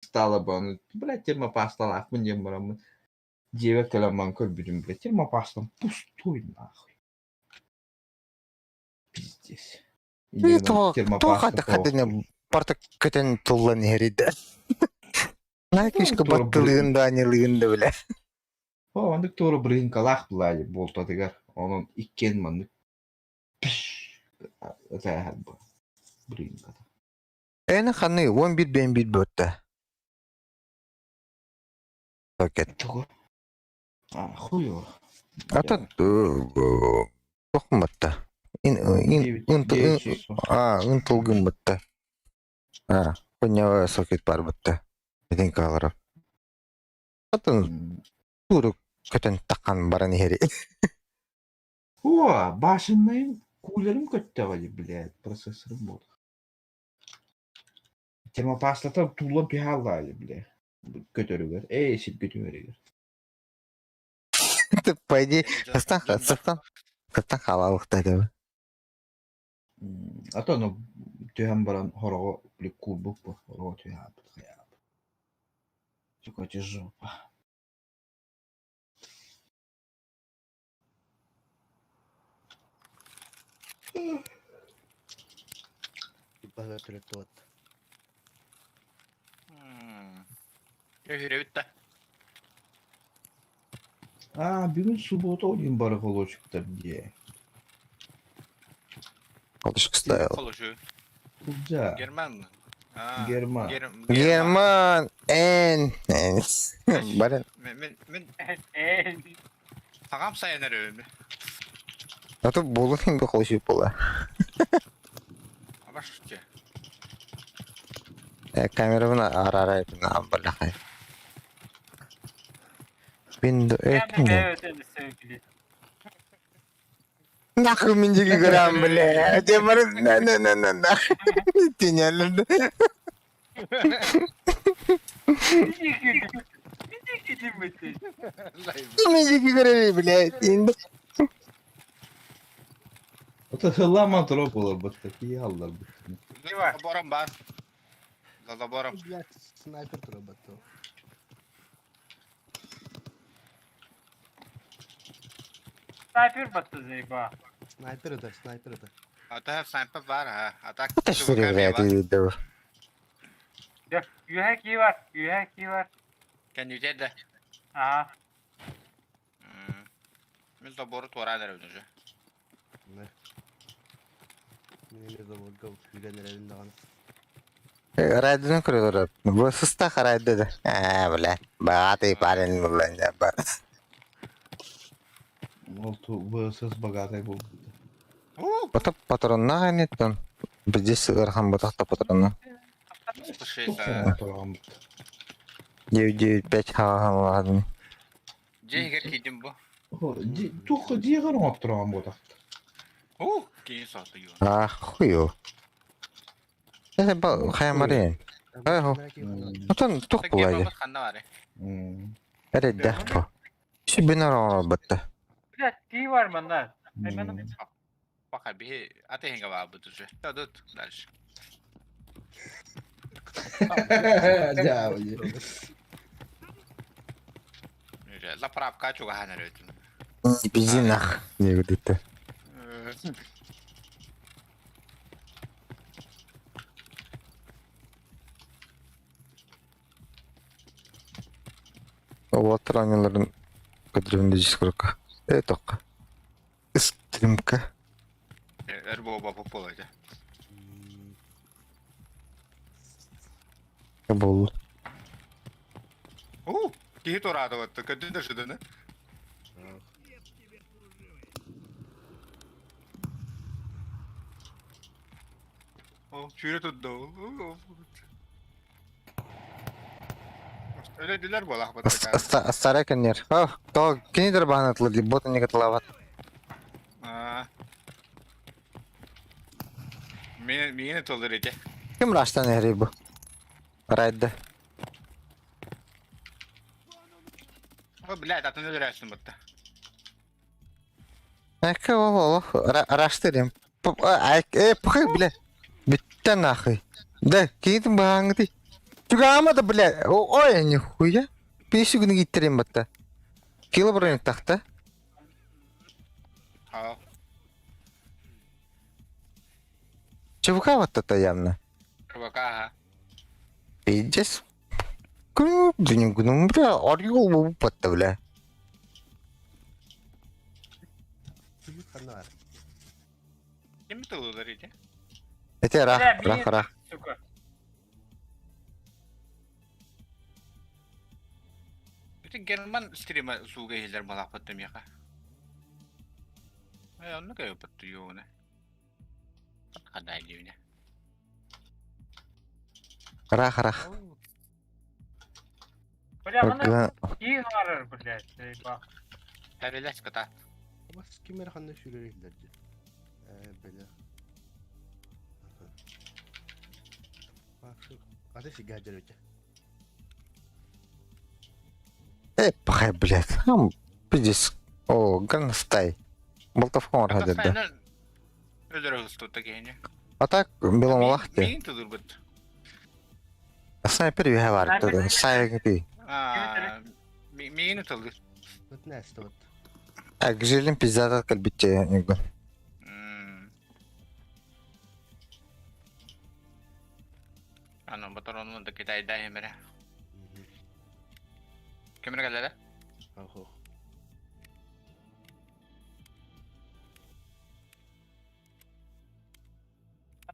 Стало бы, ону, блядь, термопасталаахпын диэн бараммын, дьиэбэр кэлэн баран көрбүтүм, блядь, термопастам пустой нахуй. Пиздец. Инньэ гынан термопаста Тоҕо хадыны барта көтөн туллан иһэрийдэ. Наһаа баттылыын да аньылыын да билэ. О, оннук туора брыһыҥкалаах былаайы буолтатыгар, онон иккиэн маннык ытааһар брыһыҥката. Эни ханны 11 бен бир бөттө. Пакет. Тугу? А, хуй Ата тохматта. Ин ин а ын тылгыммытта. А, хуйня сокет бар бытта. Этин калара. Атын турук көтөн таккан баран иһери. О, башенныйым кулерим көттөҕө блядь, процессорым буолла. Термопастата туулан түһэ аллаайы, бля, көтөрүгэр, ээ, сиргэ түһэригэр. По идее, састан састан састан хаалаабыктаа этэ. А то ну түһэн баран хороҕо били куурбуппу, хороҕо түһээбит хайаабыт. Сука, жопа. Баһыгар төлөттүбэт. Өһүрэ бүттэ. А, бүгүн суббота один барахолочуктар дии. Колышек ставил. Колышу. Куда? Герман. А, Герман. Гер- Герман Н. Баран. Мен мен мен Саҥам сайын эрэ А то буолун бы колышек була. Абашчы. Камерабын араарай балахай. Window Нахуй мин диги грамм, бля. Те бар на на на на на. Тинялы. Мин диги грамм, блядь. Это хылама тропола вот такие аллар. Забором бар. За забором. Блядь, снайпер тура Снайпер батты заеба. Снайпер это, снайпер это. А то снайпер бар, а. А так Это что, блядь, видео. Үһэ кии бар, үһэ кии бар. Кэннүтэ да. Аа. Мин забору туораан эрэбин уже. Мин эмиэ заборга күүрэн эрэбин даҕаны. Райдыны көрөлөр. Бу сыстах райды да. Аа, бля. Богатый парень булан бар. Ол ВСС богатый буолбут. Потом патронна анеттан. Здесь ыархан батахта патронна. 995 ха-ха Дьиэгэр киирдим бу. Туох дьиэгэр оҥотторон буотахт. Уу, киин соһуйуо. А, хую. Это был хайамарин. Эхо. Отон тух булайды. Ханна бары. Эрэддэх по. Сүбүн оҥорбутта. Блядь, кии бар манна. Пока биһи атыһыҥа баабыт уже. Тут дальше. Да, Заправка чугаһан эрэ Бензин нах. Не говорит. Уолаттар оонньууларын көрдөрүн да дискурка. Э тоққа. Стримка. Өр буоба буолла Буолла. Уу, киһи тураатыбатты, көтүн да шыдыны. О, сүүрэ турда ол. Өлөдүлэр буолах Старай кэннер. О, то кини дарбаһан атылыр бот не катылабат. Миени тылыр ити. Ким раштан эри бу? Райда. О, блядь, атын өлөрөөсүн бутта. Эке ол ол раштырым. Э, пухай, бля. Бүтті нахуй. Да, киитин баһаңгы. Чугаама да, бля, ой, нихуя. Песю гына гиттерин батта. Кило броник тахта. Аа. ЧВК батта явно. ЧВК, ага. Пиздец. Күн, бля, орел бу батта, бля. Ханна бар. Ким тылылар ити? Это рах, Бля, рах, рах. Сука. Ити Герман стрима сууга иһиллэр балаахпыт миэхэ. Э, онно көйөппөттү юуна. Хадай диюне. Рах, рах. Бля, маны кии барар, блядь, заебал. Тәреләс кыта. Бас ким эрэ ханна сүүрэр иһиллэр дии. Ээ, бля. Аты сигэ дьөрүтэ. Э, пахай, блядь. Ам, пиздец. О, горностай. Болтовком да. Өлөрө хыстutta киһини. А так, белом лахте. Мин тылырбыт. Снайпер юһэ бар. Сайг пи. Аа, мин тылыр. Вот нэстэ вот. А, гжелин пиздата кэлбитте нигун. Аны батаронун да Китайда эмере. Кемере кэллэ? Охо.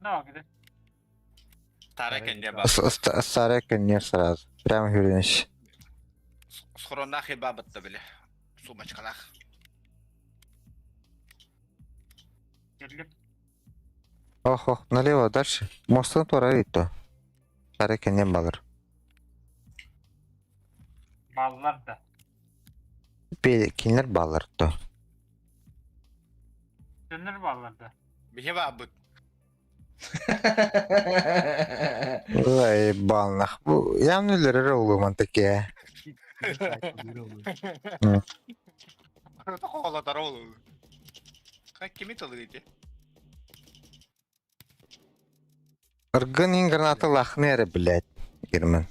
Ана где? Тара кенде ба. Старая не сразу. Прямо хүренеш. Схороннах хиба батта биле. Сумочкалах. Келлим. Ох, ох, налево дальше. Мостын тура то. Старая не балыр. Баллар да. Кинлер балыр то. Dönür ballar да. Бихе бабыт. Ой, балнах. Бу явно лерер олу такие. Холотар олу. Как кими тылыр ити? Ыргын ин граната лахнере, блядь. Герман.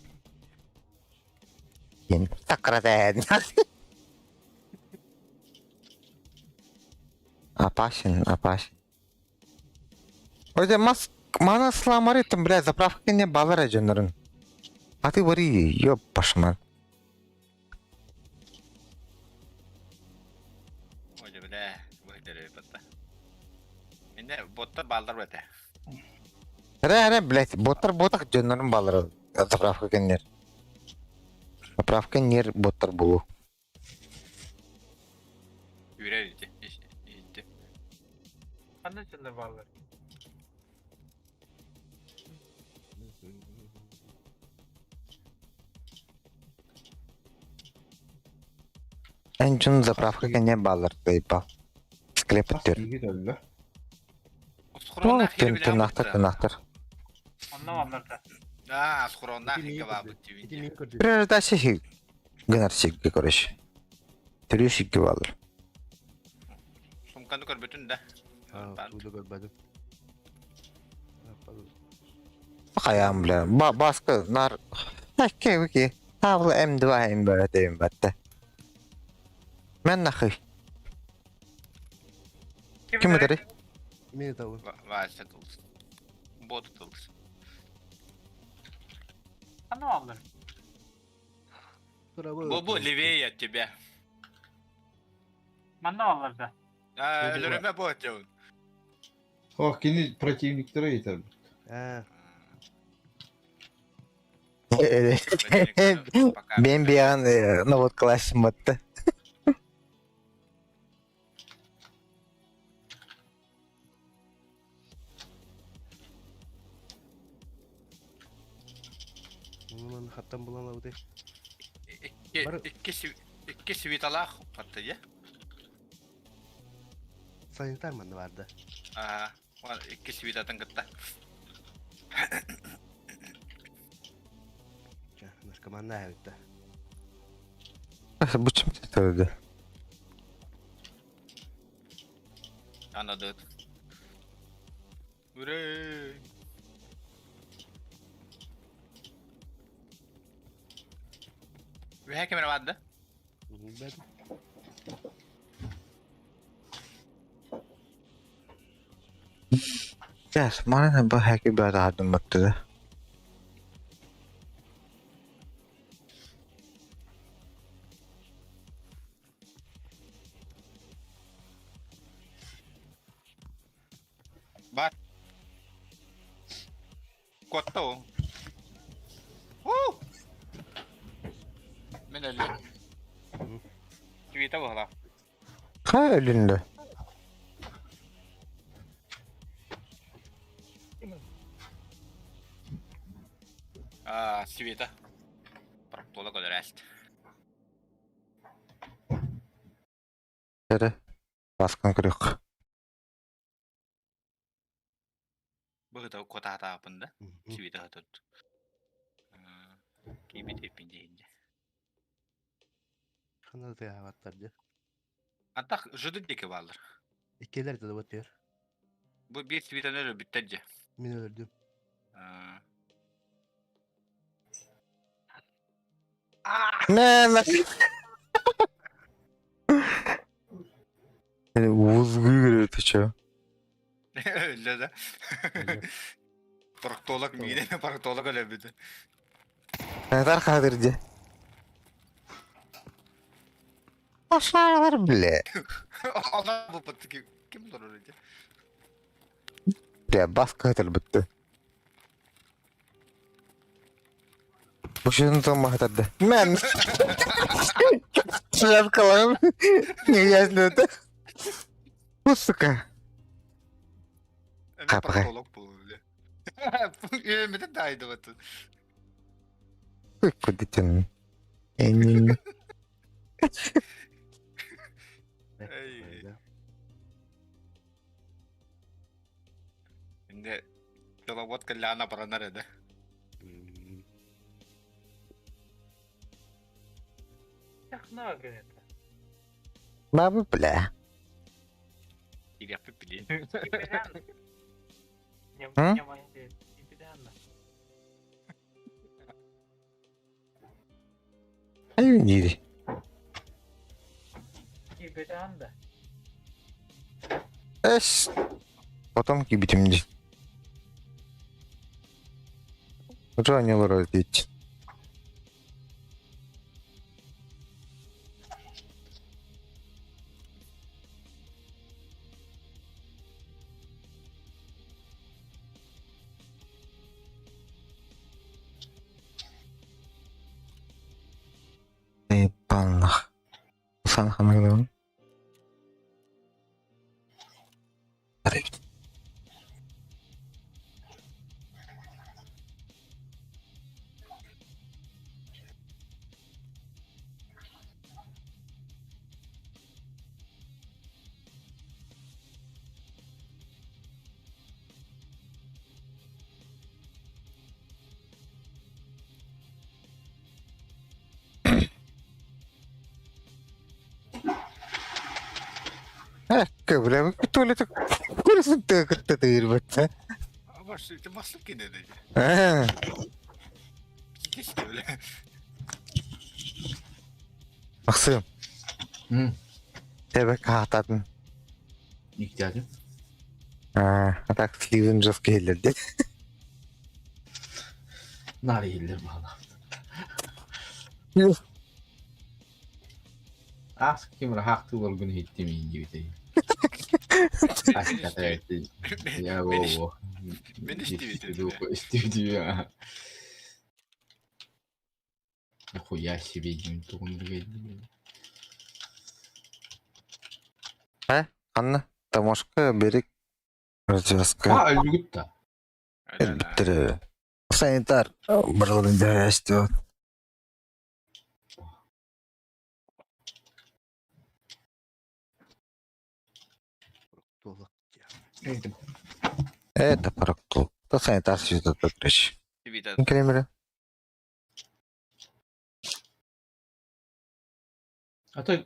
Ин такратен. Опасен, опасен. Ой, мас мана сламары там, блядь, заправка не балара жоннорун. А ты вари, ёб пашман. Ой, бля, бу батта. Мине ботта балдар бете. Ре, ре, блядь, боттар ботах жоннорун балара заправка кеннер. Заправка нер боттар булу. Үрер ити. Ити. Ханна чыныр баллар. Эн заправка кенне балар, заебал. Склеп төр. Иги өллө. Схороннах Тын тынахтар, тынахтар. Онна баллар да. Аа, схороннах хиба бабыт Ити мин көрдүм. Прежде хиг. Гынар сигге, короче. Түрүү сигге балар. Сумканы көрбөтүн да. Аа, туда көрбөдүм. Хаям, бля. Ба баска нар. Окей, окей. Тавла М2 М1 дейм батта. Мен нахуй. Ким өтөрүй? Мин табы. Вася тылс. Бот тылс. Ханна баллар. Бу левее от тебя. Манна баллар да. Аа, өлөрөмө бот жон. Ох, кини противниктері етер. Аа, Мен биан ну вот классым батта. Мунун хаттан булан лабыты. Икки икки свиталах батта я. Санитар манна барды. Аа, икки свитатын кытта. Ча, наркоманна эбитте. Бу чем ты Анадыт. Ура! Үһэ ким эрэ баар да? Билбэтим. Yes, mana bu hacky beradım battı. Баар. Куотта ол. Уу! Мин өллүм. Твита буолла. Хайа өлүннэ? Аа, Света. Проктолог өлөрөөст. Эрэ. Баскан көрүөх. Быһыта куотаатаапын да. Света хатыт. Киибит эппин диэһиннэ. Ханна тыаһаабаттар дьэ. Антах жыды диэки бааллар. Иккилэр да бытыар. Бу биир Светаны өлөрбүттэр дьэ. Мин өлөрдүм. Мэ Узгы ты чё? Өллө да. Проктолог миинэ проктолог өлөрбүтэ. Назар хадыр дьэ. Пошла, бля. Она бу ким олорор дьэ? Бля, баска бүтті. Бу шын томмахтарды. Мен. Шляпкаларым. Не ясно это. Ну, сука. Эмэ Хапаҕай. проктолог буолуо бля. Үөммүтэ даайдыбат. Куда тянул? Эй. Эй. Инде Деловод кэллэҕинэ баранар этэ. Технология это. Баба, бля. Кириэхпит билиэн. М? Ай, дири. Эс. Потом кибитим ди. Уже они лородить. Ебанах. Сан ханагдын. Экке, бля, туалет курсын тыгытты тыырбыт. Басып кенеді. Аа. Кешке бля. Максим, М, тебе хаататын. Иктядым. Аа, а так сливин жас келдерди. Нар иһиллэр баҕалаах. Аас ким эрэ хаахтыы олоргун иһиттим иин диэбитэ. Я во Мен истибитим. Истибитим. Нихуя себе диэн тугун үргэйдим. Анна, тамошка берик развязка. А, өлбүгүт да. Биттер. Санитар барларын даяшты. Проктолог. Это проктол. То санитар сюда короче. Света. Кремера. А так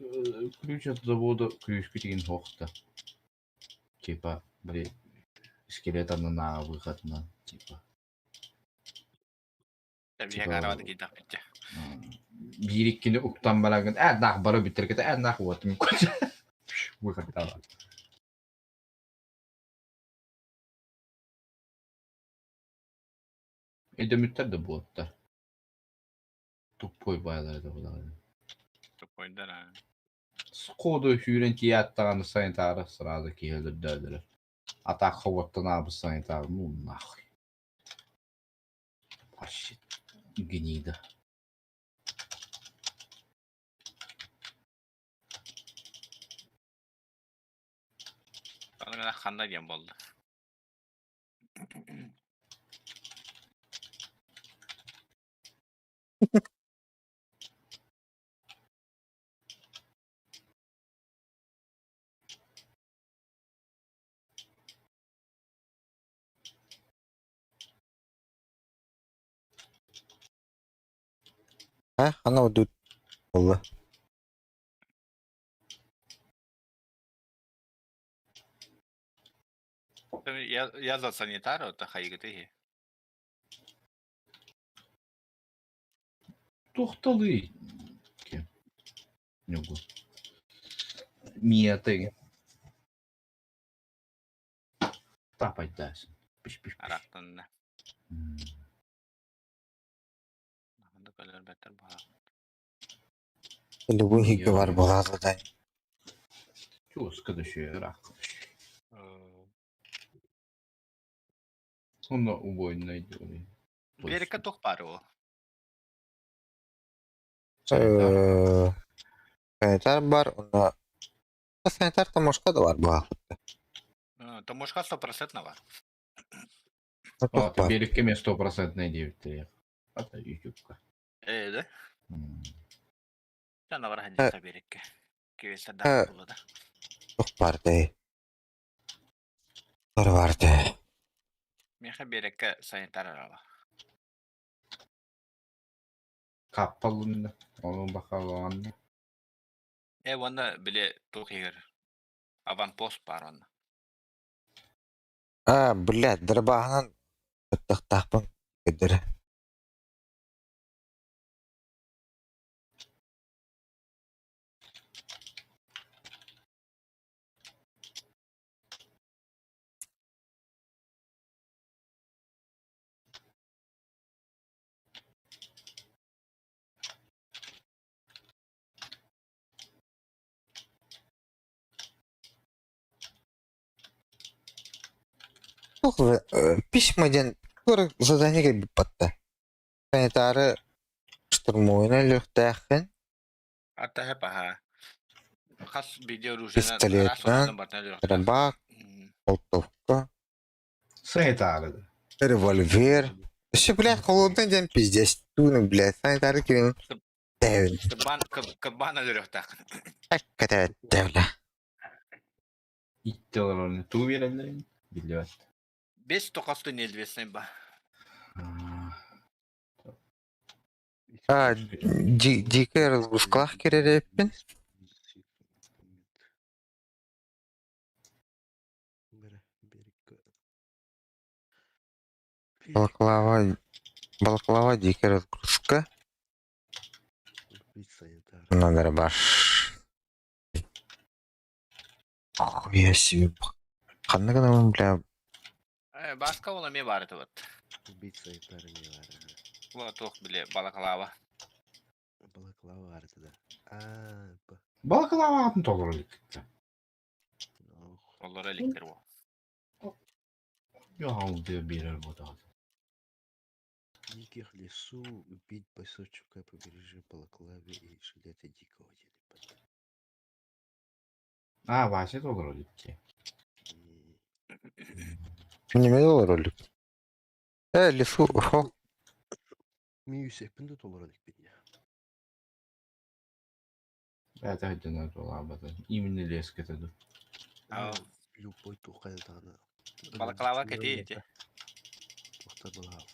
ключ от завода ключ деген хохта. Типа, блин, скелет на выход на, типа. Типа. Биир иккини уктан бараҥҥын ээ наах бары бүтэргэтэ ээ наах уотум выхаттаала. Өйдөммүттэр да буолта. Туппой баайлара да буолаҕын. Туппойдар аа. Сходу сүүрэн тиийээт даҕаны санитары сразу киһи өлөрдөөдөрө. Атаакка уоттан аабыт санитар ну нахуй. Вообще гнида. Аны ханна диэн буолла. А, она вот тут была. Я за санитару, то хайгытыги. Тохталый. Ньугу. Миятыгы. Тапайдаасын. Пиш пиш пиш. Арахтанна. Ханна көлөр бэттэр баһа. Любой хигге бар болады да. Чуоска да шөөр Онно убойнай диори. Берекке туох баар ол? Санитар бар, онно санитар томошка да бар буолла. Томошка 100% бар. Туох бар. Берекке мен 100% диэбиттэр. Ата ютубка. Ээ да? Тана бар ханья берекке. Кивесер да була да. Туох бар дей. Бар бар дей. Меха берекке санитар арала. Каппалынна. Onun бакалаанна. Э уонна били туох иһэр аванпост баар онно. А, блядь, дарбаһынан ыттахтаахпын кэдэрэ. Туох письма диэн туора задание кэлбит батта. Санитары штурмуйна өлүөхтээххин, Аттаһа паха. Хас видео оружиенан пистолетынан, дробак, болтовка, Санитары. револьвер. Еще, блядь, холодный день пиздец. Туны, блядь, санитары кирин. Тэвин. Кыбан кыбан өлөрөхтаах. Кэтэвэтте, бля. Иттелер оны туу берелерин билбэт. Бес токасту неизвестный ба. А, дикая разгрузкалаах киререппин. Балаклава, балаклава, дикая разгрузка. На дробаш. Хуя себе. Ханна гына, бля, Э баска ол эме бар это вот. Убить санитара не бар. Вот туох били балаклава. Балаклава арты да. А, б. Балаклава атын толору иккитте. Олор эликтер бу. Ял диye берер бодады. Диких лесу убить бойцовчика побережья Балаклаве и жилеты дикого делипата. А, Вася толору икки. не видел ролик. Лесу, хо. Миюсеппин да толору дикпин. Это один толабаты. Именно лес кетеду. Любой тухайданы. Балаклава кэти Тухта балаклава.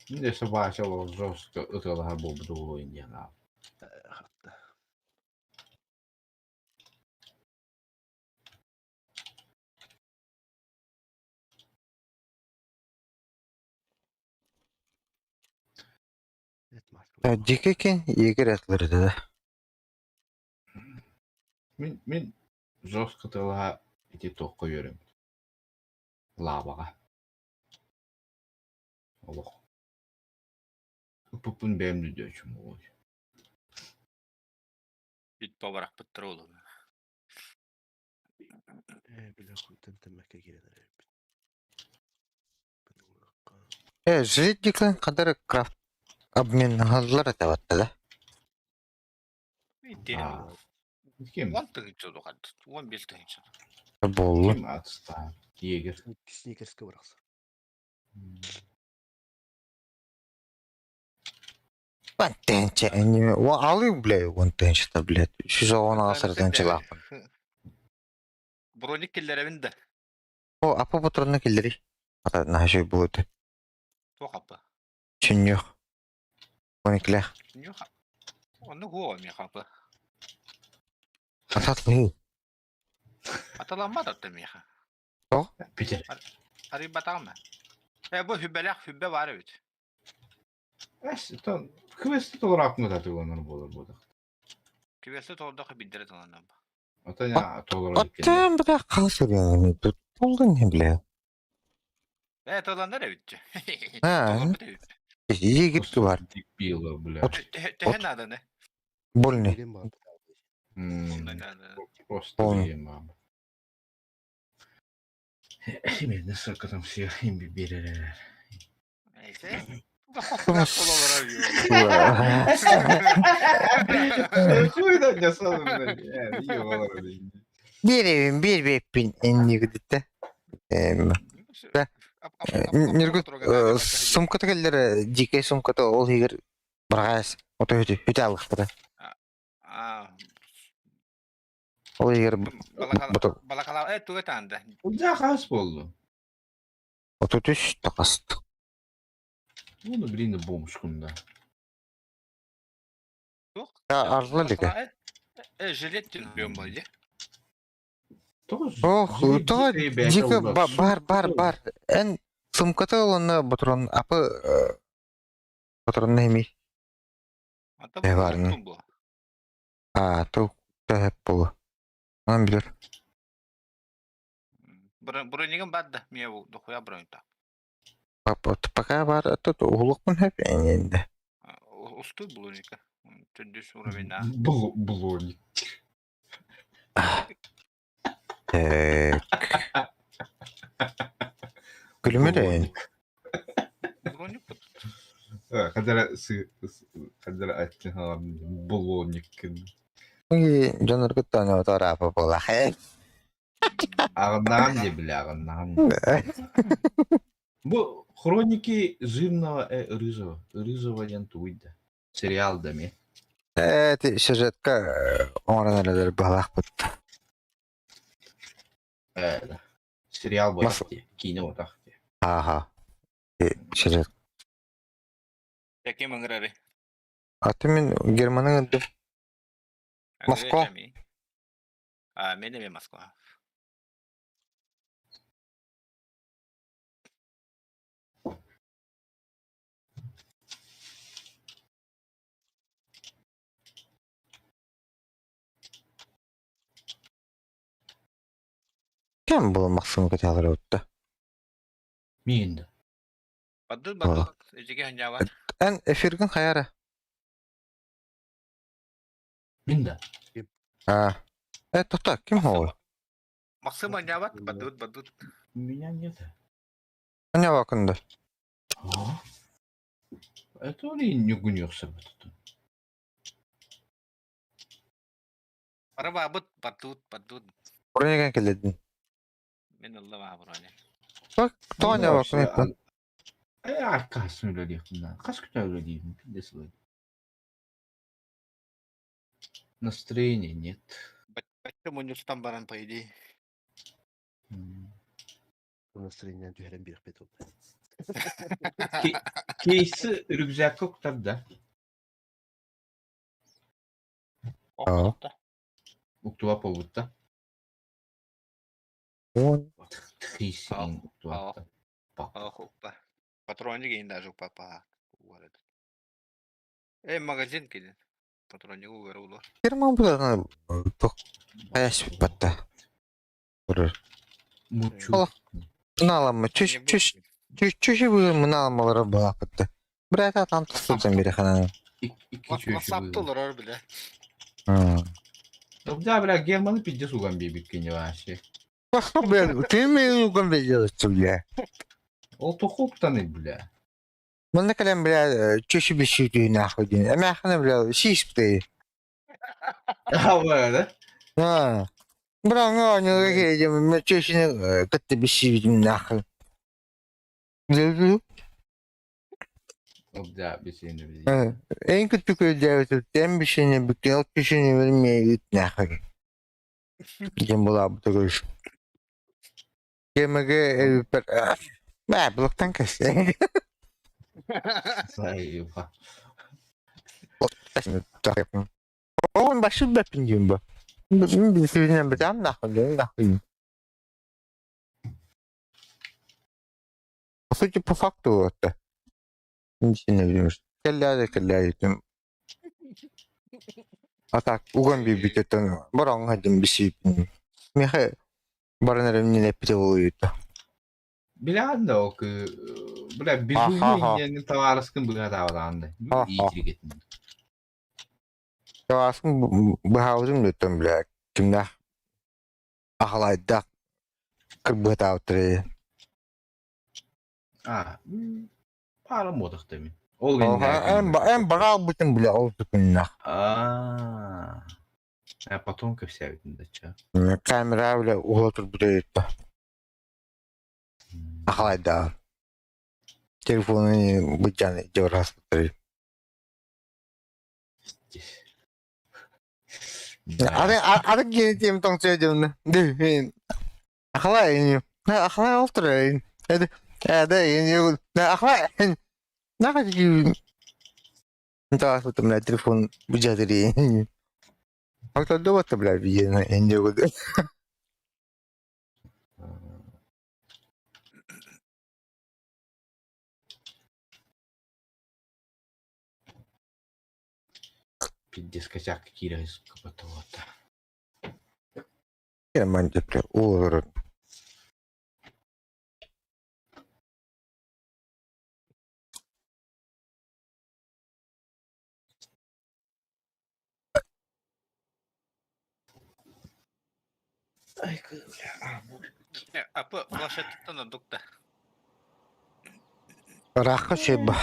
Десе Вася ол жестко ытылаха болбуду индиана. Хатта. Это марка. Дикий кин егерь атлары да. Мин жестко тылаһа ити туохха үөрэммит. Лаабаҕа. Олох. Ыппыппын бэйэм да өйдөөчүм буолуой. Бүт бабарахпыттар ол. Ээ, бile хуйтан тэммэккэ киирэн эрэрбит. Жилетниклин кадары крафт обмен халлар этэ да? А, Ким? 10 тыһыынча духат. 15 тыһыынча. Боллу. Ким атыстаан? Егерь. Сникерскэ бырахсар. Вантенче, не, алы, бля, вантенче, блядь. Сүз оҕон ағасырдан чылаапын. Броник киллэребин да. О, апа патронна киллери. Ата нахашой будет. Туох аппа. Сүнньүөх. Ониклях. Нюха. Онну хуо ми хапа. Ататлы. Аталаммат атта миха. Питер. Ари батамма. Э бу хүббэлэх хүббэ бар эбит. Эс, тон квест толоракмы да тугонор болор бодох. Квести толдох биддere таланам. Ата я толорор экен. Оттан бля қалсыр тут болду не бля. Э толандар эбит. А, Толорбут эбит. Егерь бар. Дебила, бля. Төһө надо не? Больный. Билим бар. Просто Он. мама. Именно сырка там все им беререр. Эйсе. Бир бир беппин эннигдитте. Ниргут сумката келлер дикей сумката ол егер баргас ото хөтү хөтө алыхпыта. А, Ол егер балакала э туга танда. Удаа хас болду. ото түс тақаст. Уну блин бомж кунда. Арзы лиге. Э жилет түнбөм болду. Ох, то дика бар бар бар. Эн сумката олонна батрон апы патрон неми. Ата Э, барын. А, то тәһәп болу. Ан билер. Бронигин бадда. Мия бу дохуя бронь та. Пока бар тут улукпун хөп энде. Усту блоника. Түндүс уровень а. Блоник. Так. Күлүмөрен. Броник. Хадара хадара аттин блоник. Жонор күттөн тарапы бола. Агнаам де бля, агнаам. Бу хроники жирного рыжего. Рыжего янтуйда. Сериал да ми. Э, сюжетка оңранар балах бут. Э, сериал болот. Кино тахте. Ага. Сюжет. Яки маңрары. А ты мен Германияга Москва. А, мен эме Москва. Кем был Максим Котялар өттө? Мин. Бадыл бадыл эжеге ханжаба. Эн эфиргин хаяра. Мин да. А. Э, тоқта, ким ол? Максим ханжаба бадыл бадыл. Меня нет. Аня вакында. А? Это ли не гунёкся вот это? Арaba быт бадыл бадыл. Бронеган келедин. Мен алла ма броня. То аня вакында. Э, аркасын үлелейхмин. Қас күтә үлелейхмин, пиздец. Настроения нет. Бачча муньустан баран по идее. Настроение түһэрэн биэрпит ол. Кейси рюкзакка уктар да. Аа. Уктуа побутта. Он Тхиси уктуа. Ох, опа. Патроны кейін даже папа. Э, магазин кини. Патроннигы угара улар. Герман буларына туох хайаспатта. Турар. Мучу. Олох. Мыналамма чүш чүш чүш чүшү быгын мыналаммалара балаапытта. Бирата там тустулсан бире ханан. Икки чүөчү Ватсапта олорор бile. Да, бля, Германы пиздец уган биэбиккин вообще. Бля, ты мне уган беделаться, бля. Ол тохуптаны, бля. Манна кэлэн, бля, чүшү бишүү нахуй диэн. Эмээххинэ, бля, сиисптэй. А, да? А. Бля, ну, не киһи, чүшүнү кытта бишүүтүм нахуй. Ол да, бисени били. Эн күттү көрдөөбүтүттэн бишини бүккен ол чүшүнү бермейбит нахуй. Диэн булаабыта көрүш. Кемеге эбиппер Бә, блоктан кэс. Заеба. Он башы бэппин диэн бу. Мин билсибинэн бытаам нахуй, диэн нахуй. По сути, по факту это. Ничего не видишь. Кэллээри кэллээри А так, уган биэбитеттэн бороҥ хадьым бисииппин. Миэхэ баран эрэ миннин эппитэ буолуйта. Билэҕин да ол кы бля безумный диэн табаарыскын быһа таабатаҕын да иитиргэтин. Табааскын быһаабытым дөттөн бля кимнээх ахалайдаах кырбыһатаабыттар А, пара модах мин. Ол Эн баҕа албытым бля ол күннэх. А, а потом кэпсээбитин дача. Камера бля уһа турбута ыытта. Ахалайдаах. Телефону быдьан дьоҕураспыттар. Ары ары генетием тоҥсуйа дьонно. Ахалай ахалай ол турар. Эдэ ахалай наха Таспытым бля телефон быдьатыри. Акта бля видео энде Пиздец косяк киирэ капаталата. Герман бля олорор. Ай, бля. Апы планшеттан ордук да. Ыраахха сөйбө.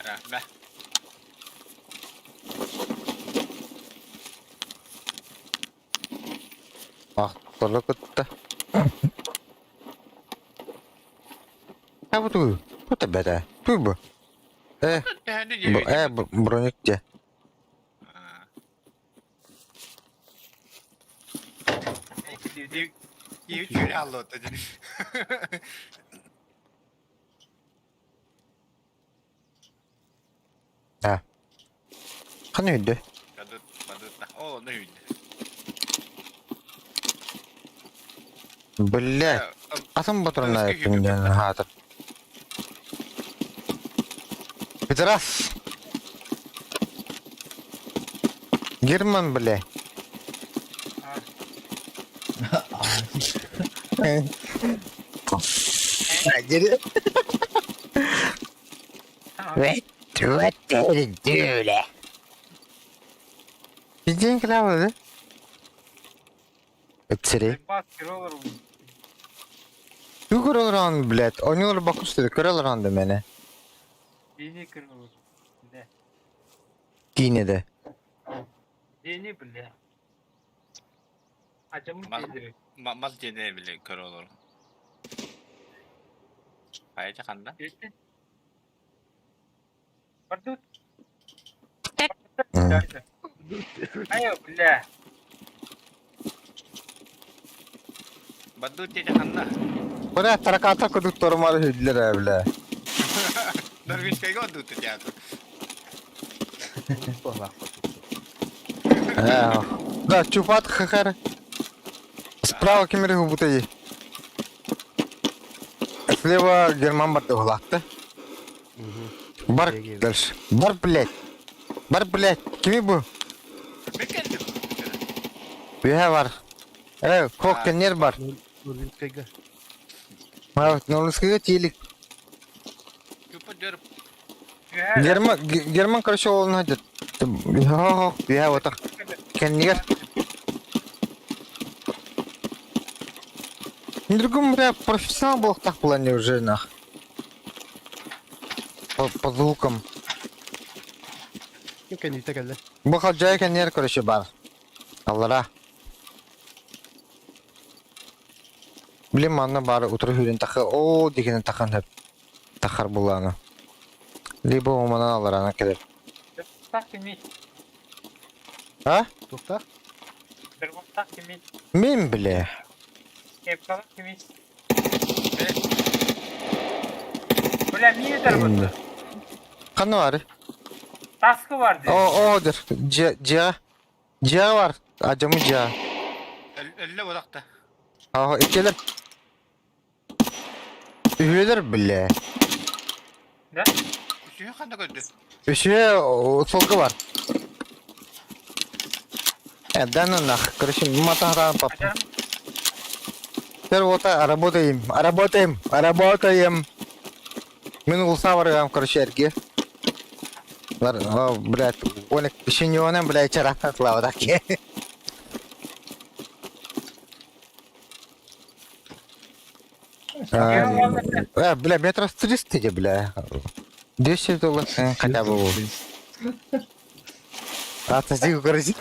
Рахмет. Ахтары кытта. А вот туй. Вот бәдә. Туй бу. Э, э, броник те. А. Ханы үйдө? О, ну үйдө. Бля, атын батырына күнден хатыр. Петрас. Герман, бля. День клава, да? Өтсірей. Ту көрөлөр блядь. Ойнолор бакусты көрөлөр анда мени. Дени көрөлөр. Бля. Кийинеде. Дени бля. Ачамын Мас дени биле көрөлөр. Хайа ханда? Бардут. Айо, бля. Бардут дени ханда. Бля, тараката кудук тормар хүдлер бля. Норвежскайга бардут театр. Да, чупат хахар. Справа кемере хубутаи. Слева Герман барды улаатты. Бар дальше. Бар, блядь. Бар, блядь. Кими бу? Мен келдим. Үһэ бар. Э, кок кеннер бар. Нуринскайга. Нуринскайга тиилик. Чупа дөрп. Герман, Герман, короче, ол надо. Үһэ отах. Кеннигер. Другом, бля, профессионал был так плане уже, нах. По, по звукам. Ким кэнниттэ кэллэ? Бу халдьаайы кэннигэр короче бар. Аллара. Блин, манна баар утары сүүрэн тахы оо дигэнэ тахан хөп. Тахар булааны. Либо уманан алларана кэлэр. Так кими? А? Туохтаах? Дырбахтаах кими? Мин бile. Кепкалаах кими? Бля, миин дырбыт. Ханна баар? Таскы бар дии. О, о, дыр. Дьиэ, дьиэ. Дьиэ бар. Адьамы дьиэ. Өллө бодохто. Аһа, иккилэр. Үһүөлэр бile. Да? Үсүһү ханна көрдү? Үсүө солга бар. Э, да ну нах. Короче, матахран пап. Теперь вот работаем, работаем, работаем. Мин улса барыгам, короче, эрге. Лар, о, блядь, он шиньоном, блядь, чарахтан слава таки. Э, бля, метров 300 иди, бля. 200 долларов, хотя бы. Отойди, грозит.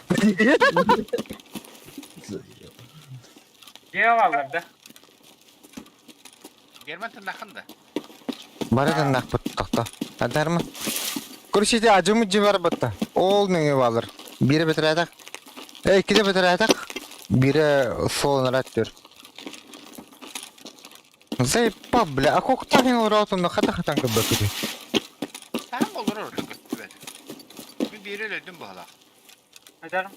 Дьиэ бааллар да? Герман тыннахын да. Барытын нахпыт тохто. Адарма. Короче, ажымы жибар батта. Ол неңе балыр. Бире бетиретак. Э, иккиде бетиретак. Бире солон түр. Заебал, бля, а сколько так не урал, на хата хатан как бы. Таһым олорор ордук көстүбэт. Мин биири өлөрдүм баһалаах. Адарым.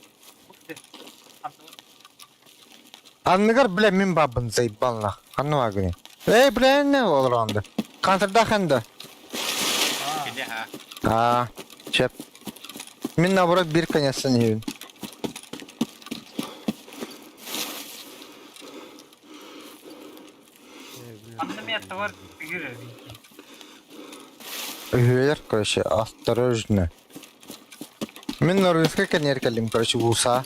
Анныгар, бля, мин бабын заебал нах. Ханны вагыны. Эй, бля, не олоронды. Контрда ханды. Кини ха. А, чеп. Мин наоборот бир конецтен иһин. Анны место бар тигир бики. Үһүөлэр, короче, осторожно. Мин Норвежка кэннигэр кэллим, короче, булса.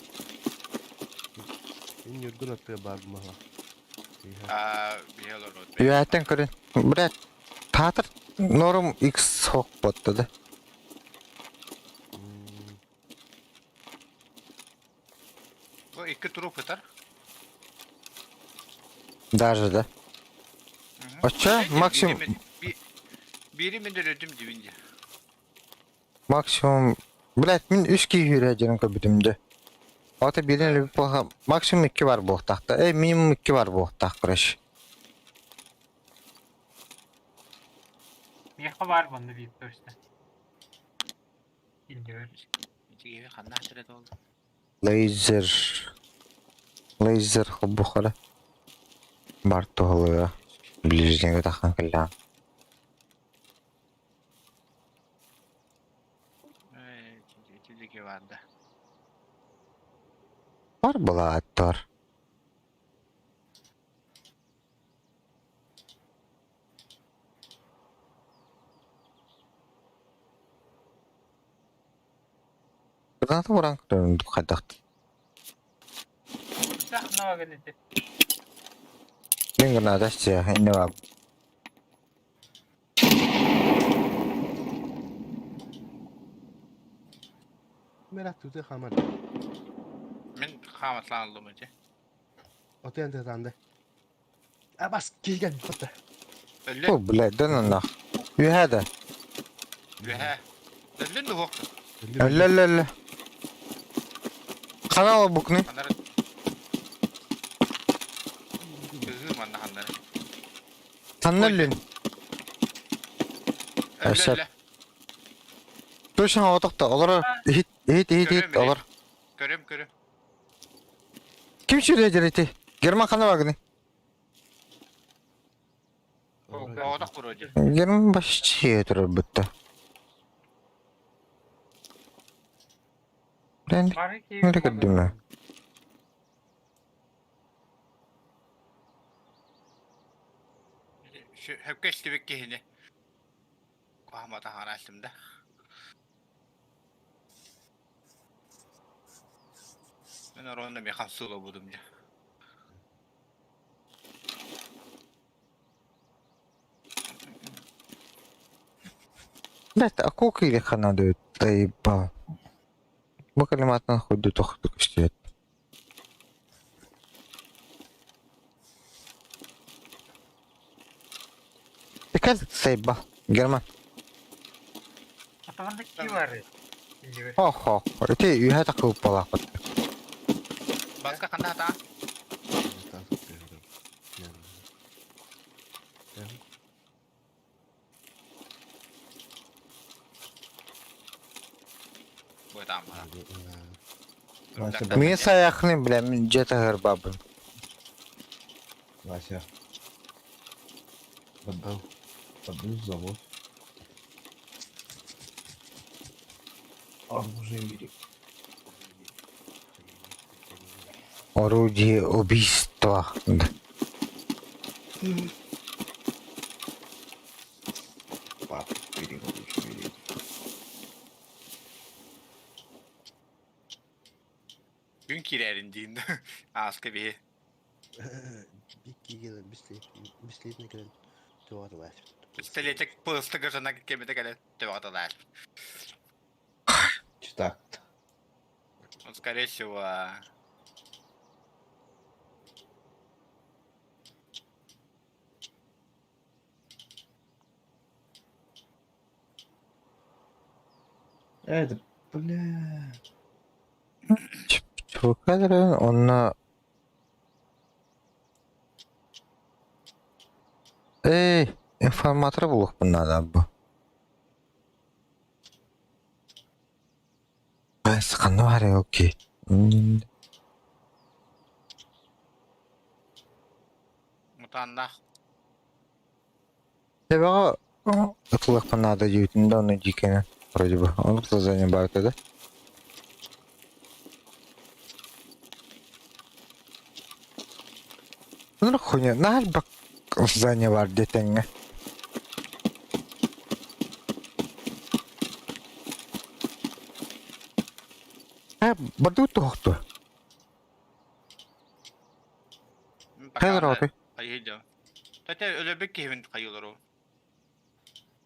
Мин Ньургун аттыга баар бумаһа. Аа биһи олорор. Үһэттэн көрүн. Блядь, Таатыр норм X хок ботта да. Бу икки туруп ытар. Даже да. Оча максимум Биири мин өлөрдүм дибин дии. максимум блядь, мин үс киһи үүрэ дьонун көрбүтүм дэ. Ата биирин өлбүт буолха максимум икки бар буолтаах да. Э, минимум икки бар буолтаах, короче. Миэхэ баар манна биир точно. Иннибэр. Ити ханна хатыра буолла. Лейзер. Лейзер холбухара. Бар туһалыга. Ближнего тахан кэллэҕин. Э, ити диэки баар да. Бар былааттар. Граната уран хайдах. Сах навагын ити. Мин граната сия, инне бар. Мера туты хамар. Мин хааматлаан ыллым ити. Отуян тытанды. Абас килген бата. Өллө. О, блядь, да на нах. Үһэ да. Үһэ. Өллүн дуһук. Өллө өллө өллө. Канал букны. Ханнары. Кыһыы манна ханнары. Ханна өллүн. Өллө Өссө. өллө. Точно отохто. Олор хит хит хит хит олор. Көрөм көрөм. Ким сүрэ дирити? Герман хана багны. вроде. Герман вообще турарбытта. Блин, Бары киһи нere көрдүм ээ? Хөпкө истибит киһини. Куһамата хараастым да. Мен оруонна ми хамсыыла будум дьэ. Блядь, а сколько их надо заебал? Бу калиматынан хуйду тохтук истиэт. Кэл заебал. Герман. Атаманда ки бары. Иннибер. Хо-хо. Ити үһэ такыыппалаахпыт. Баска ханна хата? Вася, Мин сайахны, бля, мин дьиэ таһыгар баабын. Вася. Под, подбил завод. Оружие бери. Орудие убийства. Пап, бери, оружие бери. Күн киирэрин диин ааска биһи. Бислейтин кэлэн туоҕа Пистолетик пылыстыгы жана кемете кэлэн төбөҕө Читак. Он, скорее всего, Это, бля. Чувакадра, онно... Эй, информатор булуохпун наада бу. Ханна баарый окей. мутаннах. Төбөҕө ытылыахпын наада диэбитин да ону дьиикэнэ вроде бы. Оннук задание баар этэ да. Ну хуйня, наһаа элбэх задание баар диэтэҥҥэ. Э, бардыбыт туһахтуо. Пока Хайдах хайыы Тete өлөбүк киһибин хайыылару.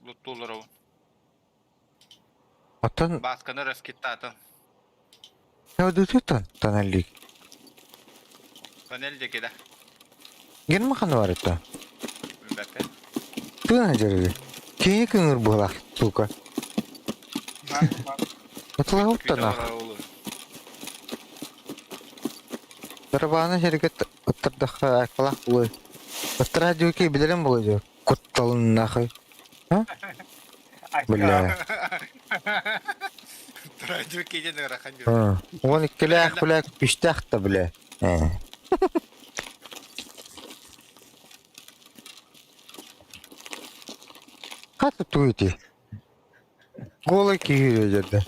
Луттуулару. Оттон Баасканы раскиттаатын. Өдүтүттэн тоннелик. Тоннель диэки да. Герман ханна бар этэ? Билбэппин. Тыына дьэрили. Киһини кыҥыр быһалаах, сука. Ытылаһыттан Дарбааны сиргэ ыттардахха айкалаах буолуой. Ыттара диэки билэрим буолуо дии. Кутталын нахуй. Бля. Радио кейден ыарахан дьон. Уон иккилээх, бля, күстээх да, бля. Хата тугуй ити? Голый киһи дьэрдэ.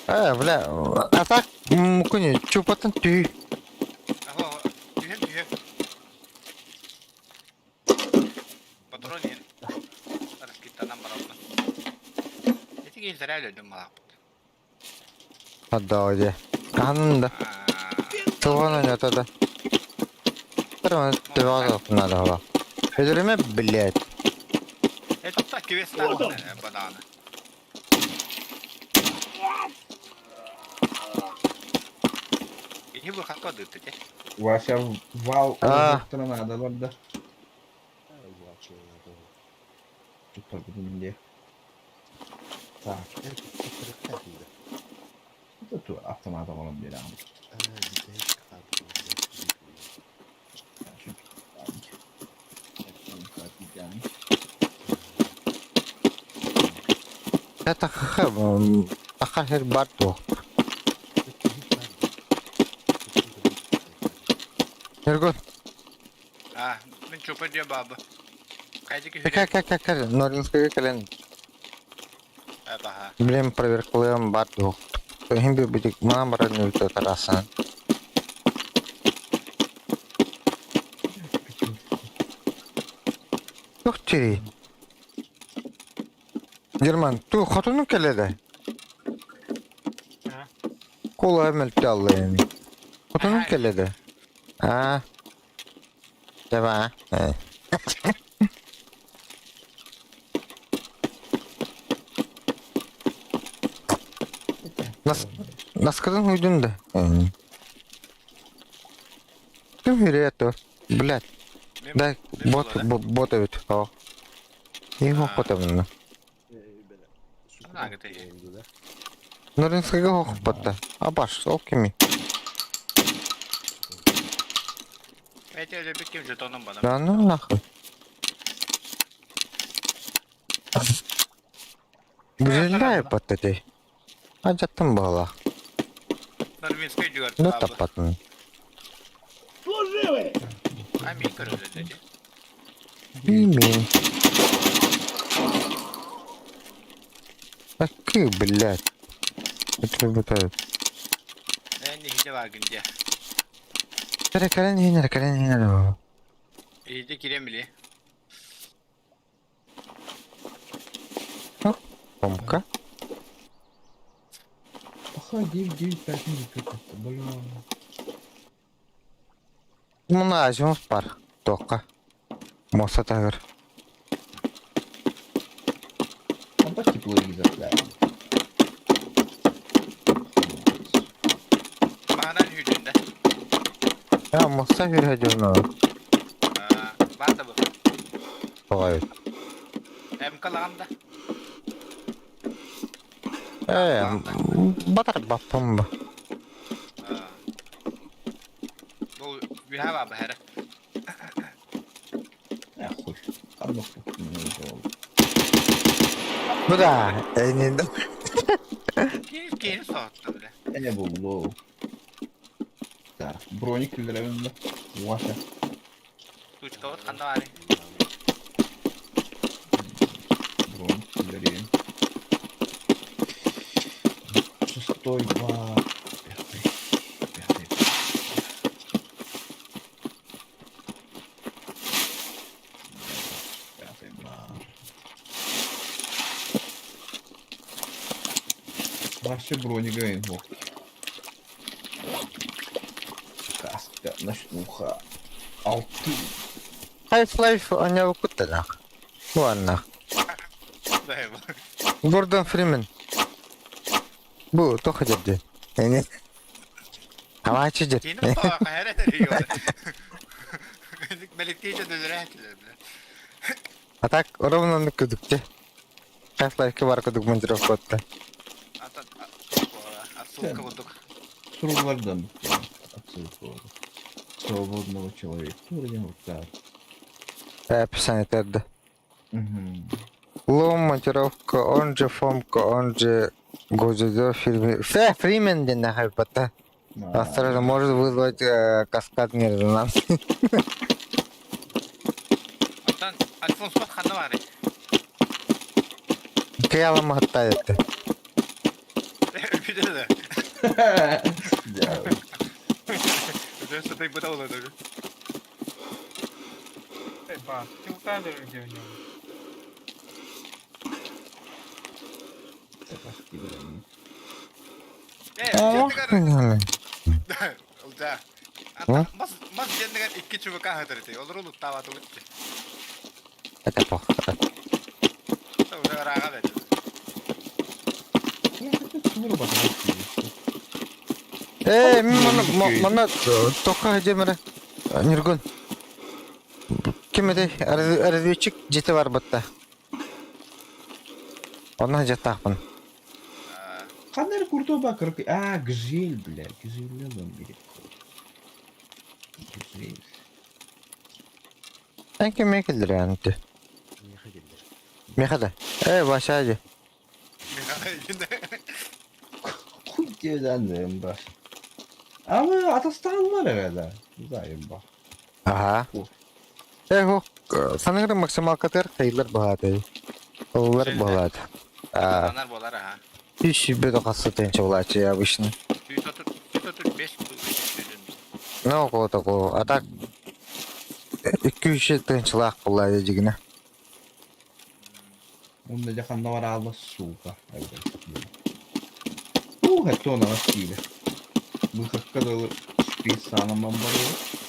Э, бля, а так мукуни чупатын түй. Түһэм түһэм. Патрон иһин. Раскиттанан баралла. Ити киһи сэрээ өлөдүм малааппыт. Отдал иди. Хаһан да. Сылган ойната да. Надо было. Өлөрүмэ, блядь. Это так квест банана. Иһи бу хакка дыттыте. Вася вал надо да. Так. Это автомат оҥорон биэрэҕин. Это аха хер бар туох. Ньургун. Мин чупа диэ баабы. Хайдык Кэ кэ кэ кэ Норинскайга кэлэн Баха. билем проверкалыам бар дуо. Иһин биэрбитик манан баран үтэ тараасан. Туох тирий? Герман, ту хотунуҥ кэлэ да? А? Куолаһа мөлтө аллайын. Хотунуҥ кэлэ да? Аа. Давай. Нас наскатын уйдун да. Ким үрэ то? Блядь. Да, бот бот эбит. О. Ең хоппотамына. Нуринскайга хоппотта. Абаш, ол кими? Да ну нахуй. Гүзэллээ паттати. Ажаттан баҕалаах. Ну таппатын. Мин. Такие, блядь. Это работает. Кэрэ кэлэн иһинэр, кэлэн иһинэр. Помка. Паха 9 9 5 0 какой-то, бля. Муна Азимов бар. Тоққа. Моса тагыр. Там по тепловизор, да. Я моса жүрөдүн. Ой. Э, батар баппым ба. А, хуй. Одну штуку не сделал. Бу да, энин. Я не был лоу. Так, броник киллеревин Ваша. Броник киллеревин. Шестой два. Пятый. Пятый. Пятый два. Вообще броник говорит, Каска, ночнуха. Алты. Half-Life оонньообуккут да? Ладно. Гордон Фримен. Бу туох дии? Эни. Аваачы дьэ. А так ровно оннук кудук дьэ. Half-Life бар кудук монтировкотта. Сурулардан отсылка. Свободного человека. Вроде вот так. Описание терді. Угу. Лом, монтировка, он же Фомка, он же Гозидо фильме. Фе, Фримен ден нахайпата. Осторожно, может вызвать каскадный резонанс. Кыялама хаттайытты. Да. Ба, ты указываешь, где у него. Это плохо. Э, мана мана тоха жемере. Нюргун. Ким этэй? Разведчик дьиэтэ барбытта. Онно дьаттаахпын. Ханна курдуба кыркы. А, гжель, бля. Гжель он берет. Гжель. Эн кимиэ кэллэр Меха да. Э, Вася дии. Хуй тебе данным, ба. А вы отосталлар это. Знаем, ба. Ага. Э, һуох, саныырым максималкатыгар кыайыллар быһаатый. Ыллар Сильно. быһаат. А, Анар буолар аха. 120 хасса тыһыынча булааччы обычно. 135 135 Ну, около такого. А так, 200 тыһыынчалаах буолла дьигинэ. Уонна дьэ ханна бараалла сука. Ух, это у нас киирэ. Выходка дылы списанаман барыа.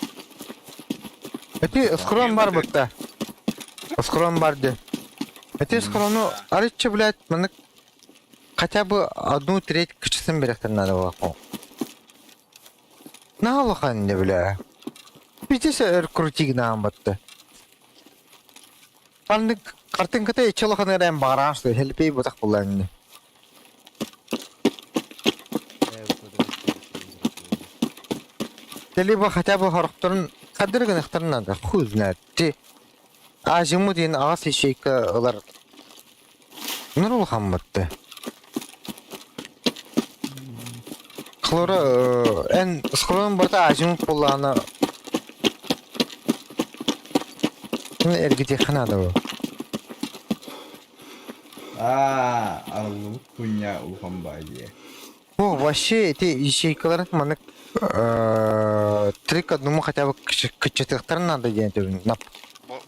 Эти схрон бар бытта. Схрон бар де. Эти схрону арыччы, блядь, маннык хотя бы одну треть кычысын берехтер надо было. На улахан не, бля. Пиздец өр крутигнаан батты. Ханнык картинката иччи улахан эрэн баҕараан что хэлпей бутах буллаан Либо хотя бы хорохторун хадыр гынахтарын надо, хуй знает. Ти азиму диэн аҕас ячейка ылар нур улахан батты. Хлора эн схрон барта азимут буоллаҕына эргитиэххэ наада бу. Аа, арыллыбыт хуйня улахан баай дии. Ну, вообще эти ячейкаларын маннык три к одному хотя бы кыччатыахтарын надо диэн этибин.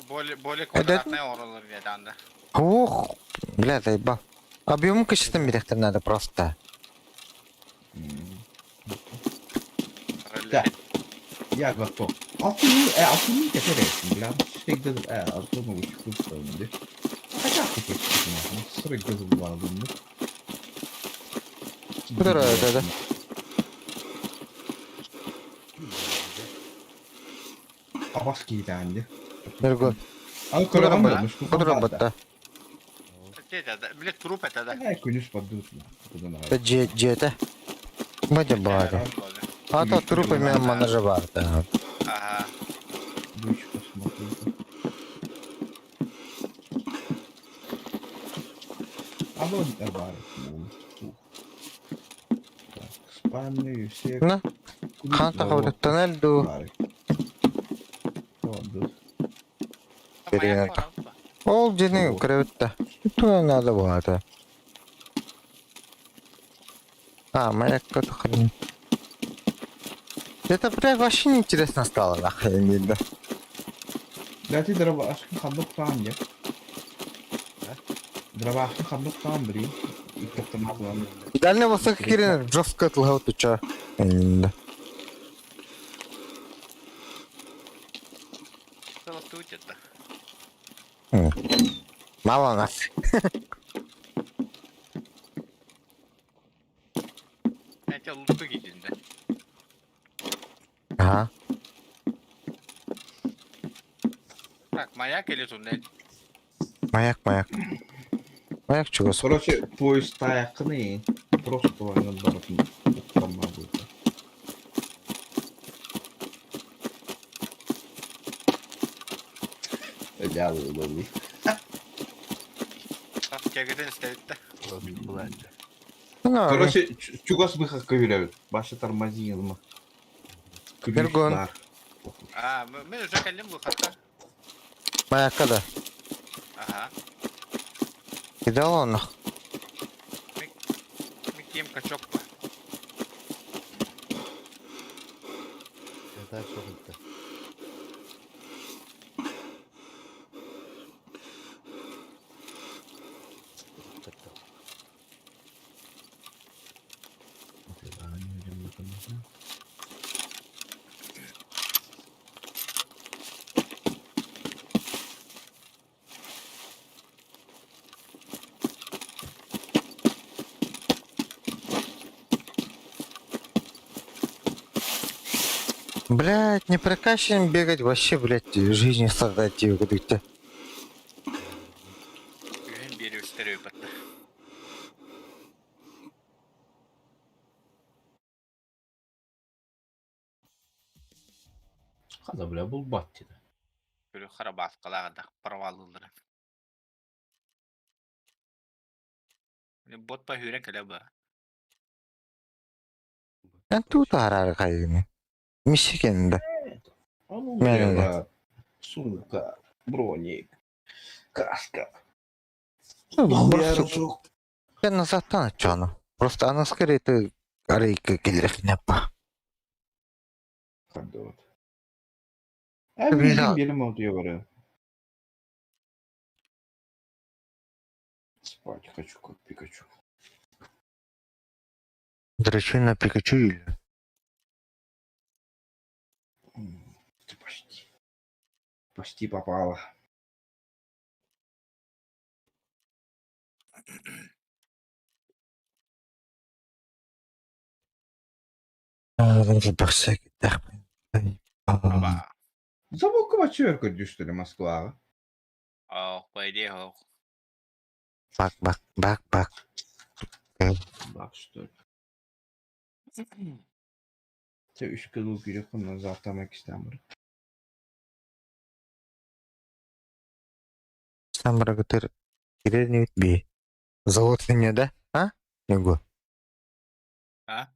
Более более квадратная оҥороллор диэтаанда. Ух, бля, заебал. Объем кыччатан бириэхтэрин надо просто. Да. Я готов. Алтыны, алтыны кэтэрэйсин, бля, сырыгдыз, алтыны учкут Хотя бы сырыгдыз булардым. Да, да, да. Абас киитаанди. Нөргө. Ал көрөҕөн Кудра бара, батта. Бile труп это да. Күнүс бардыбыт. Дьиэтэ. Бадя баары. А то трупы мен манажа бар. Ага. Дочь посмотри. Алло, бар. Так, спальные все. На. Хан тахабыт тоннель ду. Ол дьиэни көрөбүт да. Туга надо было А, моя кто-то хрень. Это, блядь, вообще неинтересно стало, нахрен, да. Да ты дробашкин ханнык таан я. Дробашкин ханнык таан бри. Иккаттан Дальний Восток кирин жестко отлыгал ты чё? Да. Мало нас. Это луту кидин, да. Ага. Так, маяк или туннель? Маяк, маяк. Маяк чего? Короче, поезд таякны. Просто война баратын. Будет. Дялы Короче, чугас выход көбүрөбүт. Башы тормозилма. Бергон. А, мы уже калим выходка. Маякка да. Ага. Кидал он. Мы кем качок. Это все Блять, не прокачан бегать вообще, блять, жизни страдать где. Үһүн биэри үстер өйбатта. Хада бля был бат деді. Көрү харабаскалаада провалылары. Бот па хүрен келе ба. Эн тут арар кайгыны. Мишикенде. Мен Сумка, броник, каска. Ну, Просто я назад начну. Просто она скорее ты арейка келерхнепа. Вот. Спать хочу, как Пикачу. Дрочу на Пикачу или? Ты почти. Почти попала. Аба. Забыл квачерка что ли, Москва. Ох, по идее, ох. Бак, бак, бак, бак. Бак, что ли. Te üç kıl gülü zaten istemiyorum. Сам рагатыр. Кирер би. Завод не да? А? Него. А?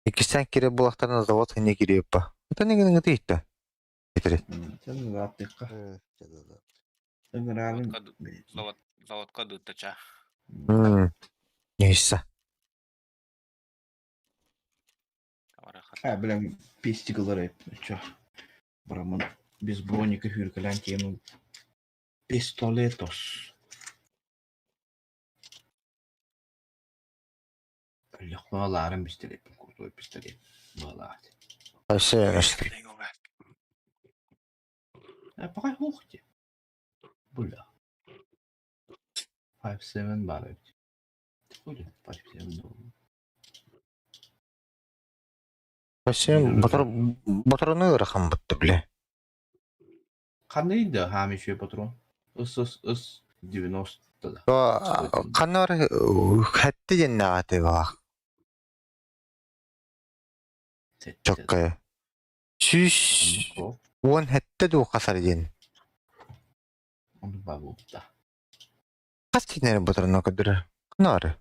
Иккисен кире булактарына завод не кире па. Это не гына тейт. Sen rahatlıkla. Э, да-да-да. Завод, заводка дутача. Нейса. Ha, bilem pestigalar hep. Чё. Браман без броника hürkelen тему. Пистолетос. Лехваларым пистолет. Крутой пистолет. Была. Вообще, А пока хухти. Бля. 5-7 бар. Хули 5-7. Вообще, батроны рахам бутты, бля. Қандай да хамиши патрон? ССС 90 да. Канар хәтте деннәгате ба. Чокка. Сүс он хәтте ду касар ден. Оны бабу да. Кас тинер батроны көдүр. Канар.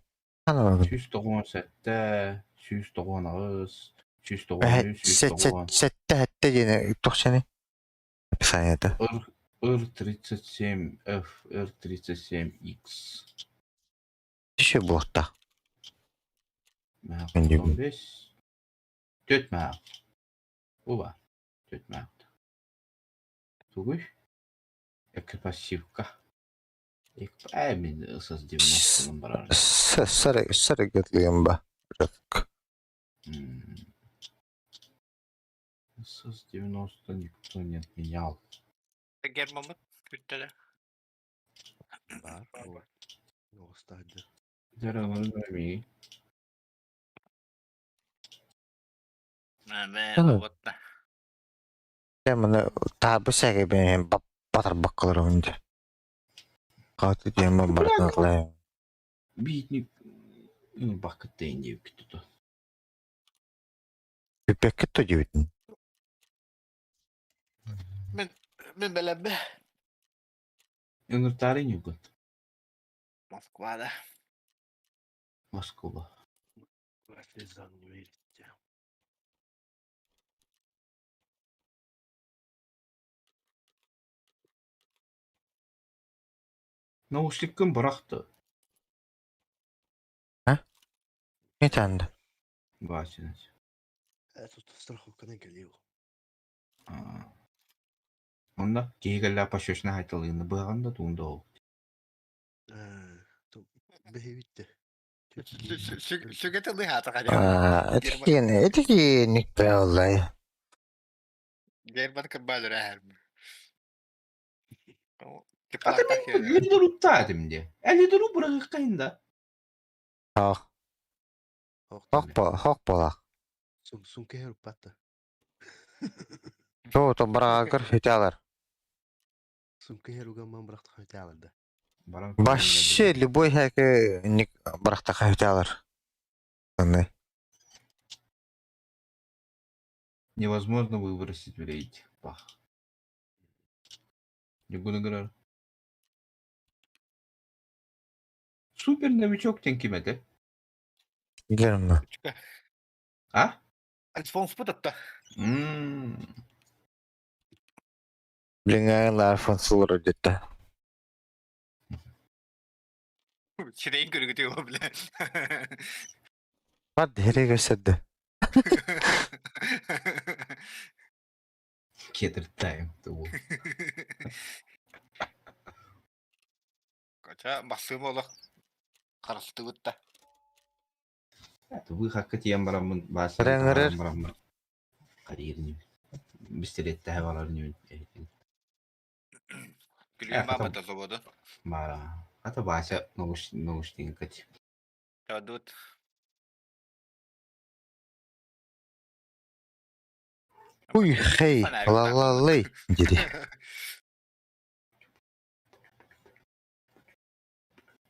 Канар. 197, 198, 193, 190. Сәтте хәтте ден тохшаны. Описание-то. R37 F, R37X. Еще блокта. Мә, Мен де 15. Төрт мә. Оба. Төрт мә. Тугуй. Эки пассивка. Эки ә мен СС 90-ның барар. Сары сары гөтлүгөн ба. Бирок. СС 90 никто не отменял. Гермамыт күттеле. Бар. Вот. Оғыстарды. Жаралар. Мә, Ага. вот. Я мына табы сәге бен батыр баккалар онда. Каты тема бартын кылайм. Битник бакыт дейін деп күтті. Пепекке то дебитин. Мен белем. Өңіртары не күт? Москвада. Москва. Слезам не верите. Наушниккін бұрақты. Не танды? Васина. Тут страховканы келеу. Онда кейгеллә пашошна хайталыгны быганда туында ол. Бэйбитте. Сүгете лыхата А, кадя. этикен, этикен никпе олай. Герман кырбалыр әһәр. Ата мен лидер уттадым де. Ә лидер бұрағы қайында? Хох, хох по, хох болақ. Сум сум кehер упатта. То, то барагар хиталар. Сум кehер угаман биракта хайталарды. Вообще любой хәке ник баракта хиталар. Аны. Невозможно выбросить в рейд. Пах. Не буду говорить. Супер новичок тен ким эте? Герман. А? Альфонс путатта. Ммм. Билиҥҥээҥи лаафын сылыр дьиттэ. Сирэйин көрүгүтү бля. Бар дһири көсөрдө. Кедр тайм тугу. Кача бассыым олох харыстыбыт да. Тубу хакка тиийэн бараммын баасынан Рэҥэрэр. таһааран бараммын харыыр инибин. Бистилиэттэһэ барар инибин эһитин. Күлүм баабыта заводу. Бара. Ата Вася наушника Дадут. Уй, хей, ла-ла-лей, дири.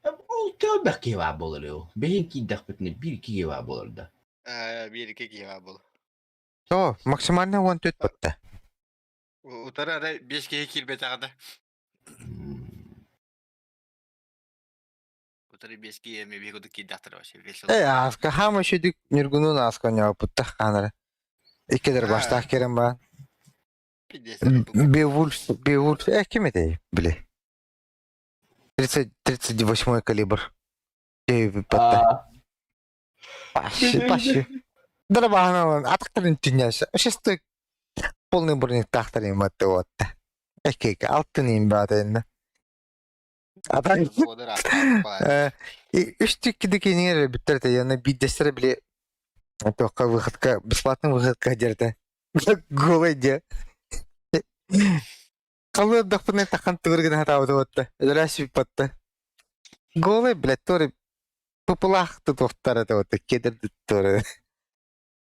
Ол тölбэх киһи баар буолар ол. Бэһин киирдэхпитинэ биир киһи баар буолар да. Биир икки киһи баар буолар. То, максимально 14 батта. Утары арай биэс киһи киирбэтэҕэ да. Утары биэс киһи эмиэ биһиги курдук киирдэхтэрэ вообще весело. Э, ааска хаама шүдүк ньургунун ааска ньооппуттах хаанара. Иккидер баштаах кирен баан. Бевульф, Бевульф, э, ким этэй, били? 30, 38 калибр. Батта. Пащи, пащи. Дарабаһынан атахтарын түннәсэ. Шестой полный бронектаахтарын матты уотта. Эккейке алтын им баатайынна. Ата үс түкки киниэр бүттэр те яна биддестер били тоққа выходка бесплатный выходка дерте. Голый де. Халыырдахпына тахан тыгыр гына сатаабыта уотта. Өлөрөө сүппатта. Голый, блядь, туора пупулаах тутуохтар этэ уотта, кедр туора.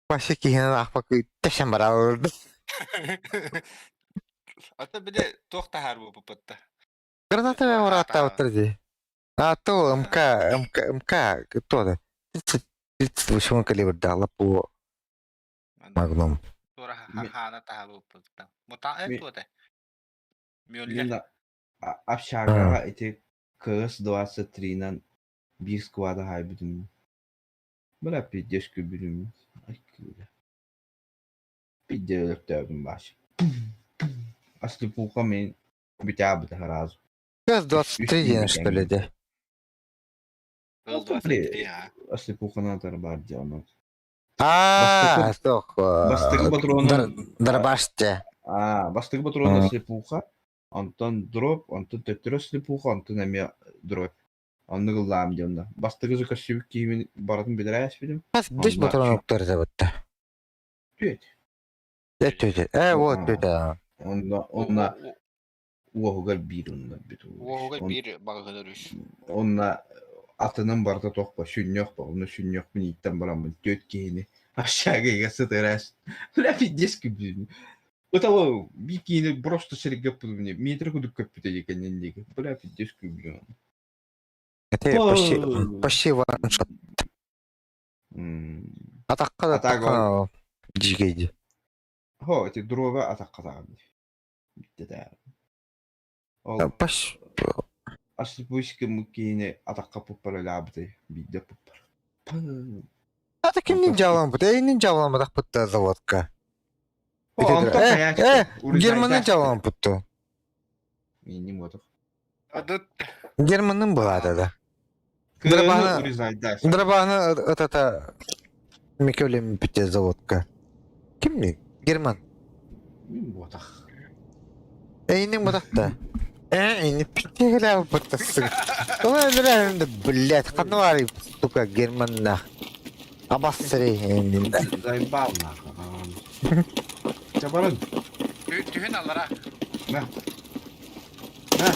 Вообще киһинэн аахпакка тэшэн бараалырды. Ата били туох таһаар буолбуппутта. Граната урааттаабыттар дии. А то МК, МК, МК, кто это? 38 калибрдаах лапу Магнум. Туора хаана таһаа буолбуппутта. Мута э туота. Мин общагаҕа ити КС 23-нан биир сквада хаайбытым. Бля, пиздец күлбүтүм. Ай, күлэ. Пиздец өлөктөөбүм бааш. Ослепуха мин бүтээбитэ сразу. КС 23 диэн что ли де? КС 23 а. Ослепуханан бар диэн. Аа, суох. Бастакы патронун Дробаште. Аа, бастакы патрона слепуха, онтон дроп, онтон төттөрү слепуха, онтон эмиэ дроп. Оннук ыллаам диэн да. Бастакы закосибит киһибин барытын билэрэ эспитим. Хас диш патрон уктар забытта. Түөт. Түөт. Э, вот түөт. Онно онно уоһугар биир онно бүт. Уоһугар биир багыгынар үс. Онно атынын барыта тохпо, сүнньүөх ба, онно сүнньүөхпүн ииттэн бараммын түөрт киһини общагыга сытырас. Бля, пиздец күбүн. Ытала биир киһини просто сиргэ мне метр кудук көппүтэ дикеннен диэки. Бля, пиздец күбүн. Это почти почти ваншот. Атаққа да атаққа дьигейди. Хо, эти дрова атаққа тағын. Битте Ол Паш Аслыпуйска муккиини атахха пуппар өлаабытай, биирдэ пуппар. Ата кимнин дьаалаан Эйнин дьаалаан заводка. Онтон Э, э, Германын дьаалаан путту. Минним готов. Адыт Германын была да. Дробана Дробана это Микелем пите заводка. Кимни? Герман. Мин ботах. Эйнин ботахта. Э, не пите ботасы. Ой, бля, блядь, хануари, сука, Герман нах. Обосри, эйнин. Заебал нахуй. Чабарын. Түһүн аллара. На. На.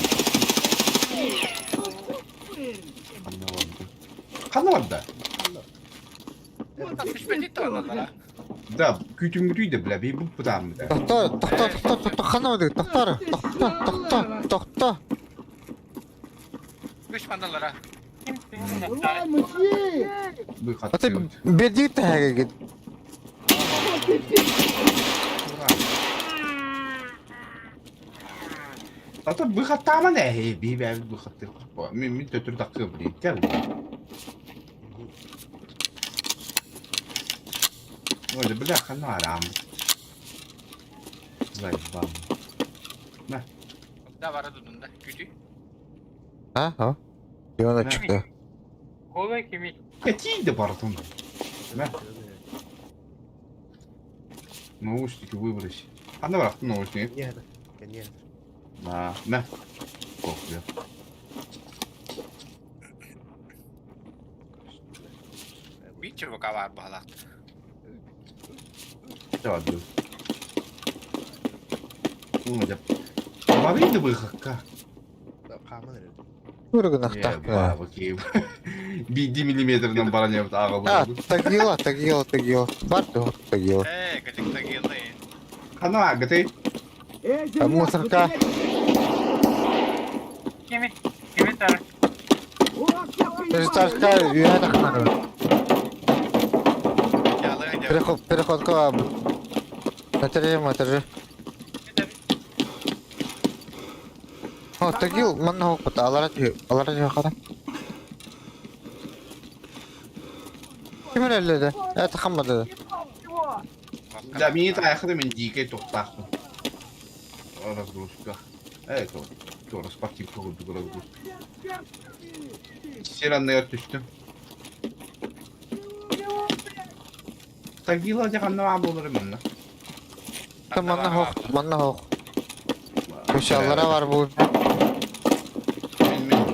Ханна барда? Түспэтит аллара. Да, күтүҥҥүтүй да бля, би бу пытааммыт. Тохто, тохто, тохто, тохто, ханна барды, тохтор, тохто, тохто, тохто. Үс мандалара. Аты бердик тэһэгэ Ата быхаттааман эһи, би бэбит быхаттыр. Мин мин төтүр таккы блин. Кел. Ой, бля, ханна арам. Заебал. На. Да бара дудун да. Күтү. А, о. Иона чыкты. Голый кими. Какие да бардым. На. Наушники выбрось. А на брат, наушник. Нет, конечно. На, на. Кофе. Биир чурбака баар баһалаах. Давай, Ну, я... Барый да быхакка. Хааман эрэр. Үргүнахтах. Биирдии миллиметрынан баран ебит А, ааҕыллар. тагила, тагила, тагила. Бар туох тагила. Ээ, кэтик тагилла. Хана агыты. Мусорка. Кими? Кими тар? Перестарка үйә тахнар. Переход, переходка. Матери, матери. О, тагил, манна хоппут. Алара түй, алара түй хара. Ким эрэллэдэ? Это хаммады. Да, мини таахы мен дикэй тухтаахпын. Разгрузка. Это тоже спортивка курдук разгрузка. Сир анныгар түстүм. Тагила дьаҕанна баа буолар манна. Манна хох, манна хох. Көшаллара бар бу. Мен мен.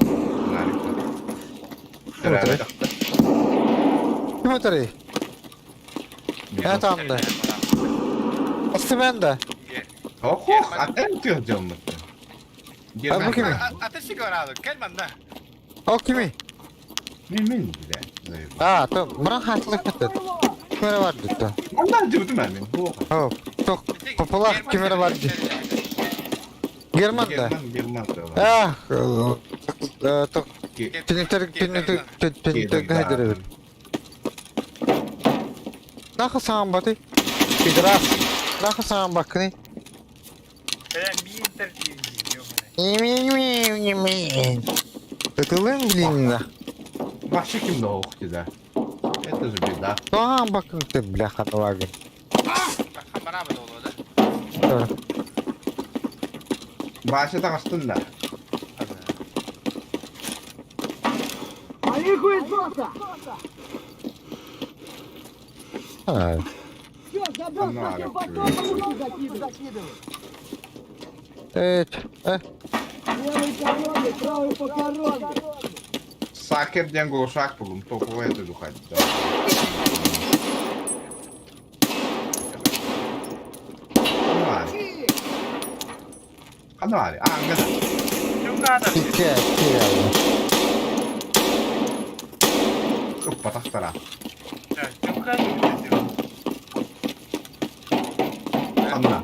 Ким өтөрүй? Это анды. Асты да. Ох, атын тыах дьоммут. А бу кими? Аты сигаралы, кел манна. О кими? Мен мен биле. А, то муран хатлык кетти. Кимере бар дитти. Ондан жүрдүм мен. О, ток популар кимере бар ди. Германда. Герман, Герман. Ах, ток тенектер тенектер тенектер гайдырыр. Нахы саған баты? Пидорас. Нахы саған бакыны? Бля, ми интертив, Тытылым, блин, на. Вообще ким да ох да. Это же беда. Саған бакын ты, бляха, налагын. Хамарабы долу да. Баша тағыстын да. А, э, Сакер диэн глушак булум, топовый это духать. Канари. А, ангада. икки, икки алды. Ыппатахтара. Ханна.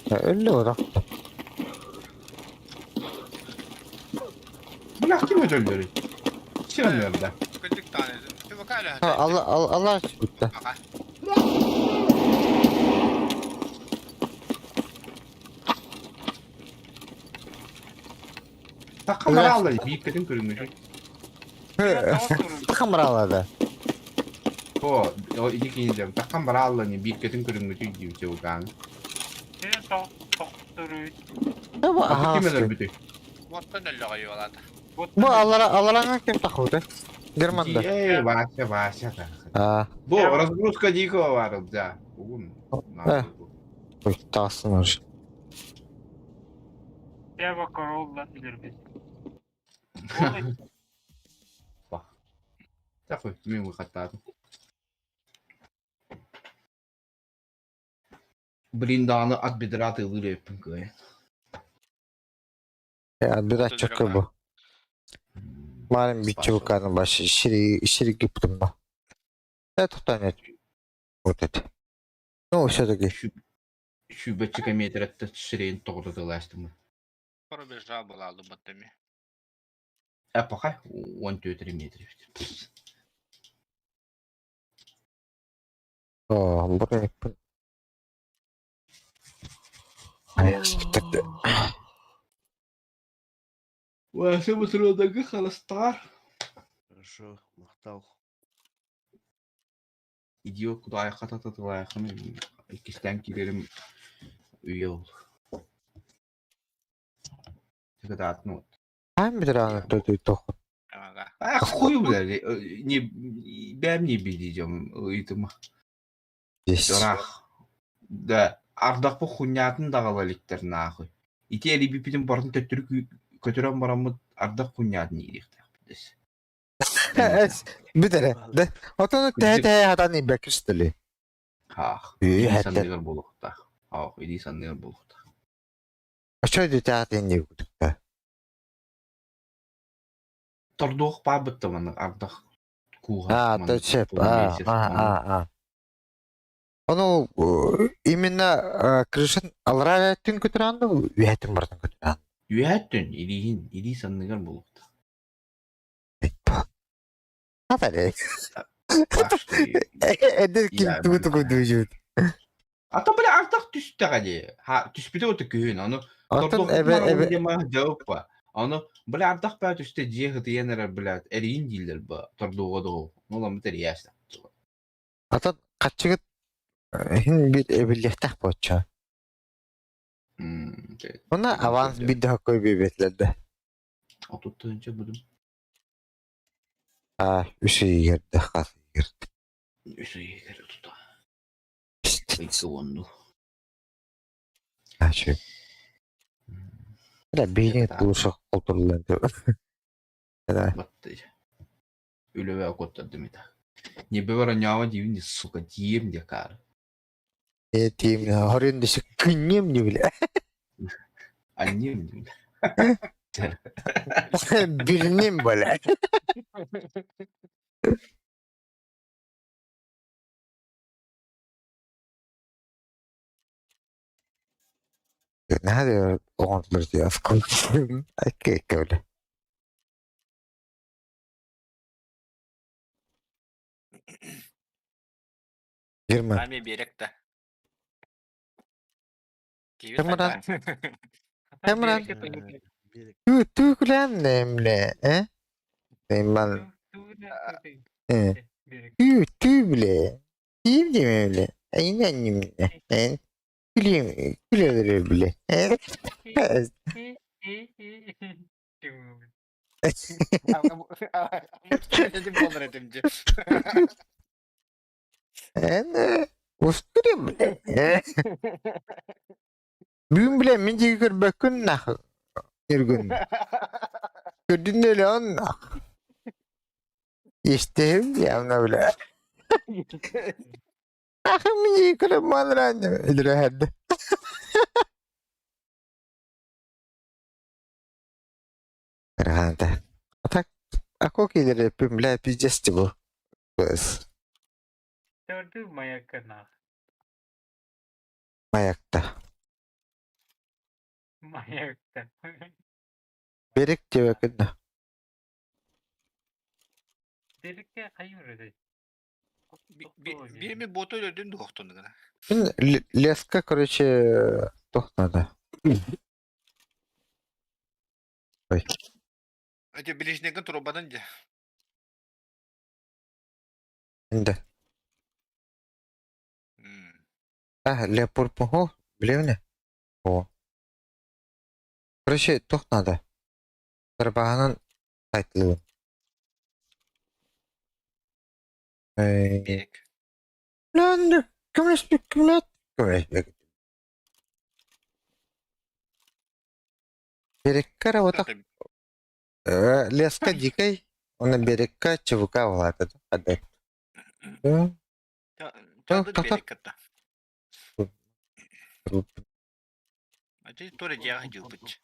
Өллө ора. Бля, ким өтөлдөрү? Сирен да. Күндүк таны. Чубакалы. Алла, алла, алла битти. Аха. Такамара алды, бииккетин көрүнгүчү. Тахамыр алады. О, иди киндем. Такамара алды, бииккетин көрүнгүчү дип чыган. Бу Ким өлөр бүтү? Боттон өллөҕө юолата. Бу аллара, аллараңа ким тахуды? Германда. Эй, Вася, Вася. А, Бу разгрузка дикого бар, да. Угун. ой, тағысын уже. Я королла өлөрбүт. Такой, мен выхаттадым. Блин, ат бедра ты вылеппин кой. Я бир чакы бу. Марин битчи буканын башы шири шири гиптим ба. Это нет. Вот это. Ну, все-таки. Шүбәтчі метр ширейін тоғырды ластым. Пробежал была луботами. А пока 1, 2, 3 метра. О, бурай. Ай, спектакль. Вася халастар. Хорошо, махтал. Идиот куда аяққа тататылайқын иккистен кирерим үйе ол. Кытаатын вот. Хаан бүтэр тохот. Ага. А хуй, бля, не бэм не бидидем ыйтыма. Ыраах. Да, ардахпы хунньаатын даҕала иликтэр нахуй. Ити эрийбиппитин барытын төттөрү көтүрэн бараммыт ардах хунньаатын иириэхтээхпит. Бүтэрэ. Отону тэһэ-тэһэ хатан иибэккэ что ли? Хаах. Илии санныгар буолуохтаах. Аах, илии санныгар буолуохтаах. Очо дүтээх диэн курдукта. Тордуох баабыт да маннык ардах кууһа. А, то чеп. А, а, а, а. Ону именно крышын алраа түн көтүрэн үһэтин бартан көтүрэн. Үһэттүн илииһин илии санныгар буолуохтаах. Атare. Эдэр ким тугу тугу дүүжүт. Ата бile ардах түстэҕэ дии. Ха түспүтэ ото күһүн. Ону Оттон эбэ эбэ дьауппа. Ону бile ардах баа түстэ дьиэ хытыйан эрэр билээт эриин дииллэр ба тордуоҕа доҕу. Оламмыт эрийээстэ. Атын хаччыгыт иһин бир эбиллиэхтээх буочча. Уна аванс бидде хоккой биэбэтлэрдэ. 30 тыһыынча будум. А, үс ыйыгар хас ыйыгар. Үс ыйыгар тута. Ыйга уонну. Ачы. Бля, бейне туша холтурлан. Да. Батты. Үлөбө окоттардым ita. Не бевара нява дивин сука дием де кар. Э тим хорин десе күннем не биле. Аннем дим. Билнем бля. Наһаа оҕонтулар дии аскол. Акке бля. Герман. Ами берек да. Кэмран. Кэмран. Түүкүлээн нэмлэ, э? Нэмман. Э. Түү түү биле. Тиим диме биле. Айна нимне. Э. Күлем күлелер биле. Э. Эн устурим биле. Э. Бүгүн биле мин жиги көрбөккүн нах. Үргүн. Көрдүн эле он нах. Истем явно биле. Ахы мин жиги көрөм малран үдүрөһөрдө. Раханта. А так, а кокилер бля, пиздец бу. Көс. Төрдү маякка нах. Маякта. Маякта. Берек тебекин. Берекке хайыр öyle. Бирми боту өлөрдүн дуохтун гына. Мин леска, короче, тох надо. Ой. Эти ближнегин трубадан же. Да. А, лепурпуху, блевне. О. Короче, тох надо. Тарбаанан сайтлыбын. Берек. Ланды, кымлеспек, кымлет, кымлеспек. Берекка работа. Леска дикой, он берекка ЧВК влада. Адет. Чады берек катта. Ати торе жага жупыч.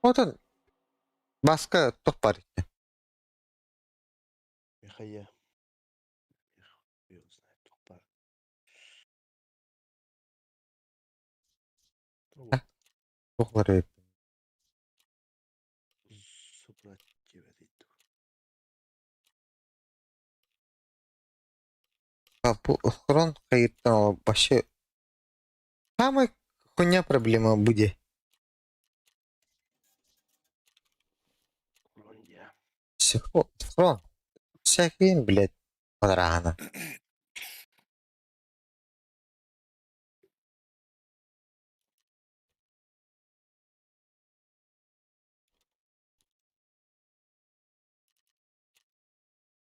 Вот он. Баска топпар. Михая. Хуй его знает, тупа. Ну Тухлары. Супротив Бу охрон хайыттан вообще самая хуйня проблема будет. Хрон. Всякий, блядь, подрана.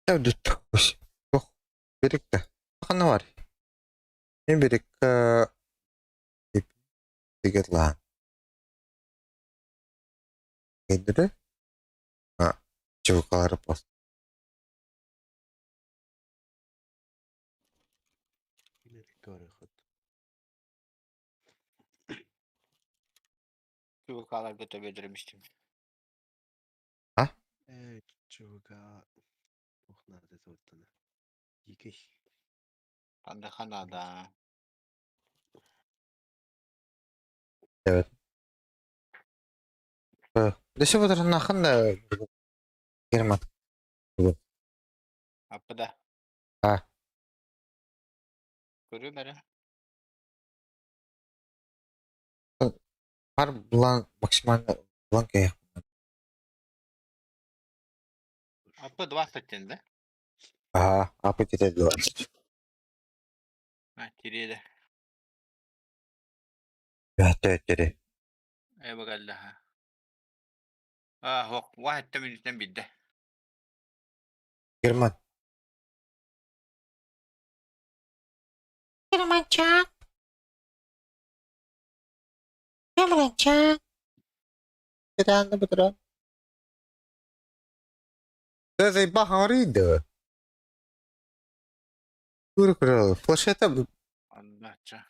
Туох беректе. Ханна бар? Мен берекке тигетлаан. Кендiri а чувакалары пост. Көрөхөт. ЧВК'ларга төбөдөрүмүштүм. Э, ЧВК туох наада туоттана. Дикий. Анда ханада. Evet. Дөсө бутарынахын да Герман. Аппыда. А. Көрүм эрэ. Бар булан максимально булан кайах. Аппы 20 тен да? Ага, апы 20. А, тириэдэ. Бәтэ Э багаллаха. А, хок, вахетта минутен бидде. Герман. Германчан. Германчан. Кытаанна бутара. Да заебал да. Куркурал. Флешета Андача.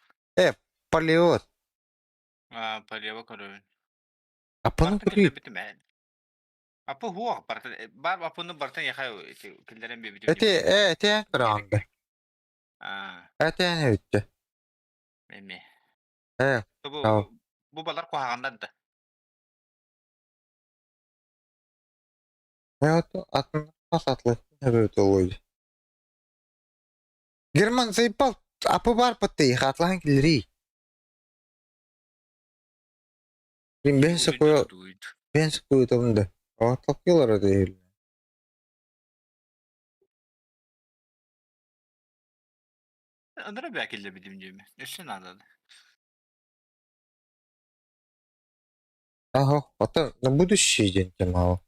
полет. А, полево көрөбүн. Апаны Бартын кuri. киллербитим ээ. Апы хуох бартын бар апыны бартын яхай киллерен бибитим. Эти эти кыраанды. А, Эти не үтте. эме. Э, Бу Ау. бу балар куһаҕаннар да. вот атын асатлы. Evet oldu. Герман заебал. Апы бар пытты. Хатлан киллери. Блин, бенсі қою, бенсі қою табынды. Атлап келер değil. Андыра бә киллербитим диэми. Өссө наада. Ага, это на будущий день мало.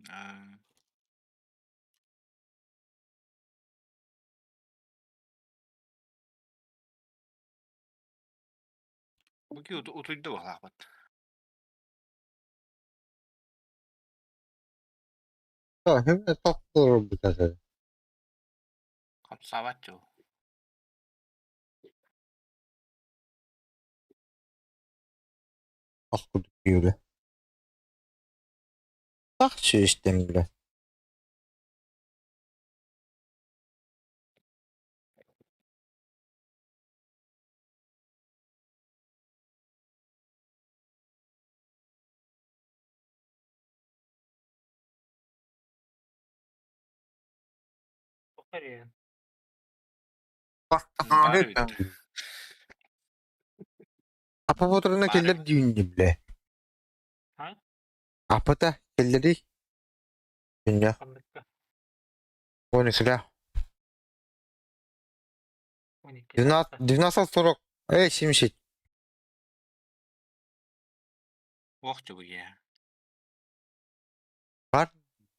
А. Бу ки утуйда баҕалаахпат. Да, hemen tatlı bu kadar. Хамсаабат дьол. Az kurduk diyor. Так işte bile. Бухария. Баар эбит. Апа боторuna Баар келлер дүйүн bile. А? Апата келлери. Dünya. Ханныкка. Оны сюда. 12. 12 12 40. Эй, 70. Ох чубуге.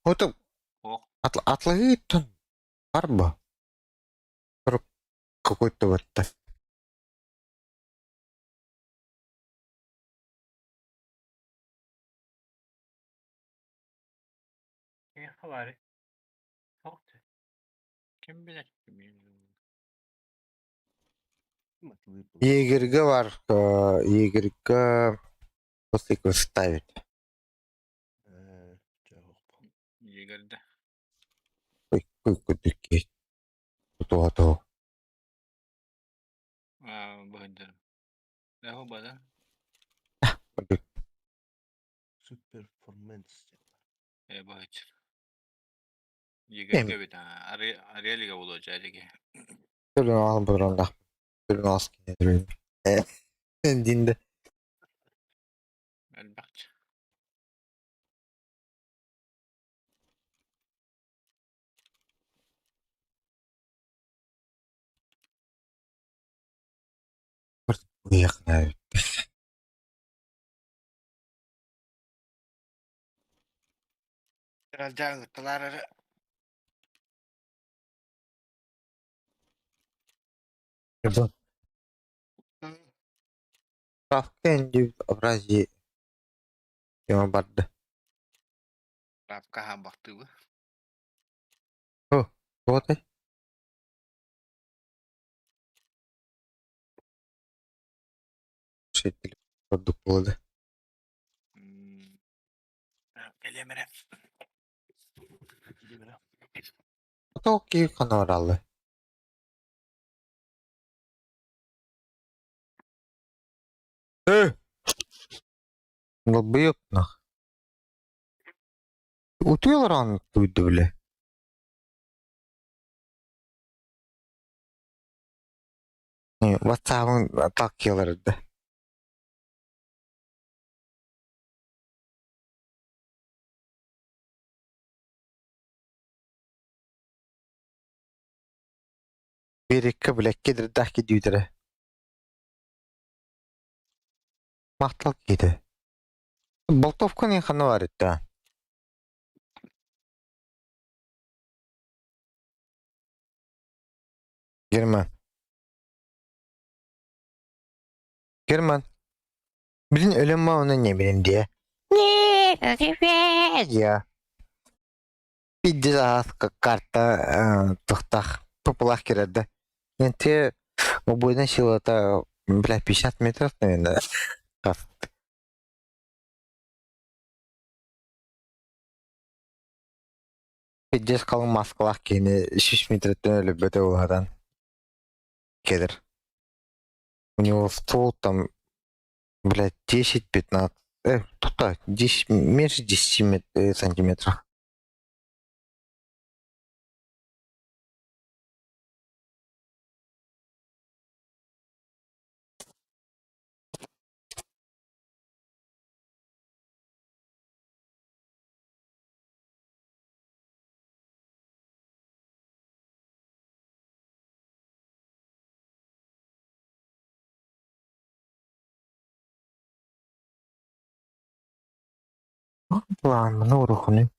Ото Ох. атлы тон. Барба. 40 какой-то вот. Кими хабары? Тоқты. Ким билэр? Егерге бар, егерге после ставит. Э, жаох. Егерде. Ой, кой кой То то. А, быһыдыр. Эхо бада. Суперформенс. Э быһыч. Егерге бит. Ари Ариэлиге болуочу алиге. Түрін алып бұрында. Түрін алып Динде. Элбэхч. Уехна. Жалжаң тылар. Справка образи тема барда. Справка хаамбахтыыбы. О, вот и. Ордук буолла. Кэлиэм эрэ. Тоқ киһи ханараллы. Э! Лоббыйып нах. Утуйалар туйду биле. WhatsApp'ын таккияларды. Биэриккэ билэккэ дырдаах кидүүтэрэ. Махтал киһитэ. Болтовка ханна бар итта. Герман. Герман. Билин өлөм ма оны не билин дие. Я. Пидде аас карта тухтах тупулах кирерде. Энте убойдан силата, бля, 50 метров, наверное. Пиддес қалың маскалах кені 3 метрден өліп бөте олардан. Кедр. У него ствол там, блядь, 10-15, тут 10, меньше 10 сантиметров. План, ну, рухны.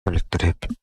Өлөктөрөп.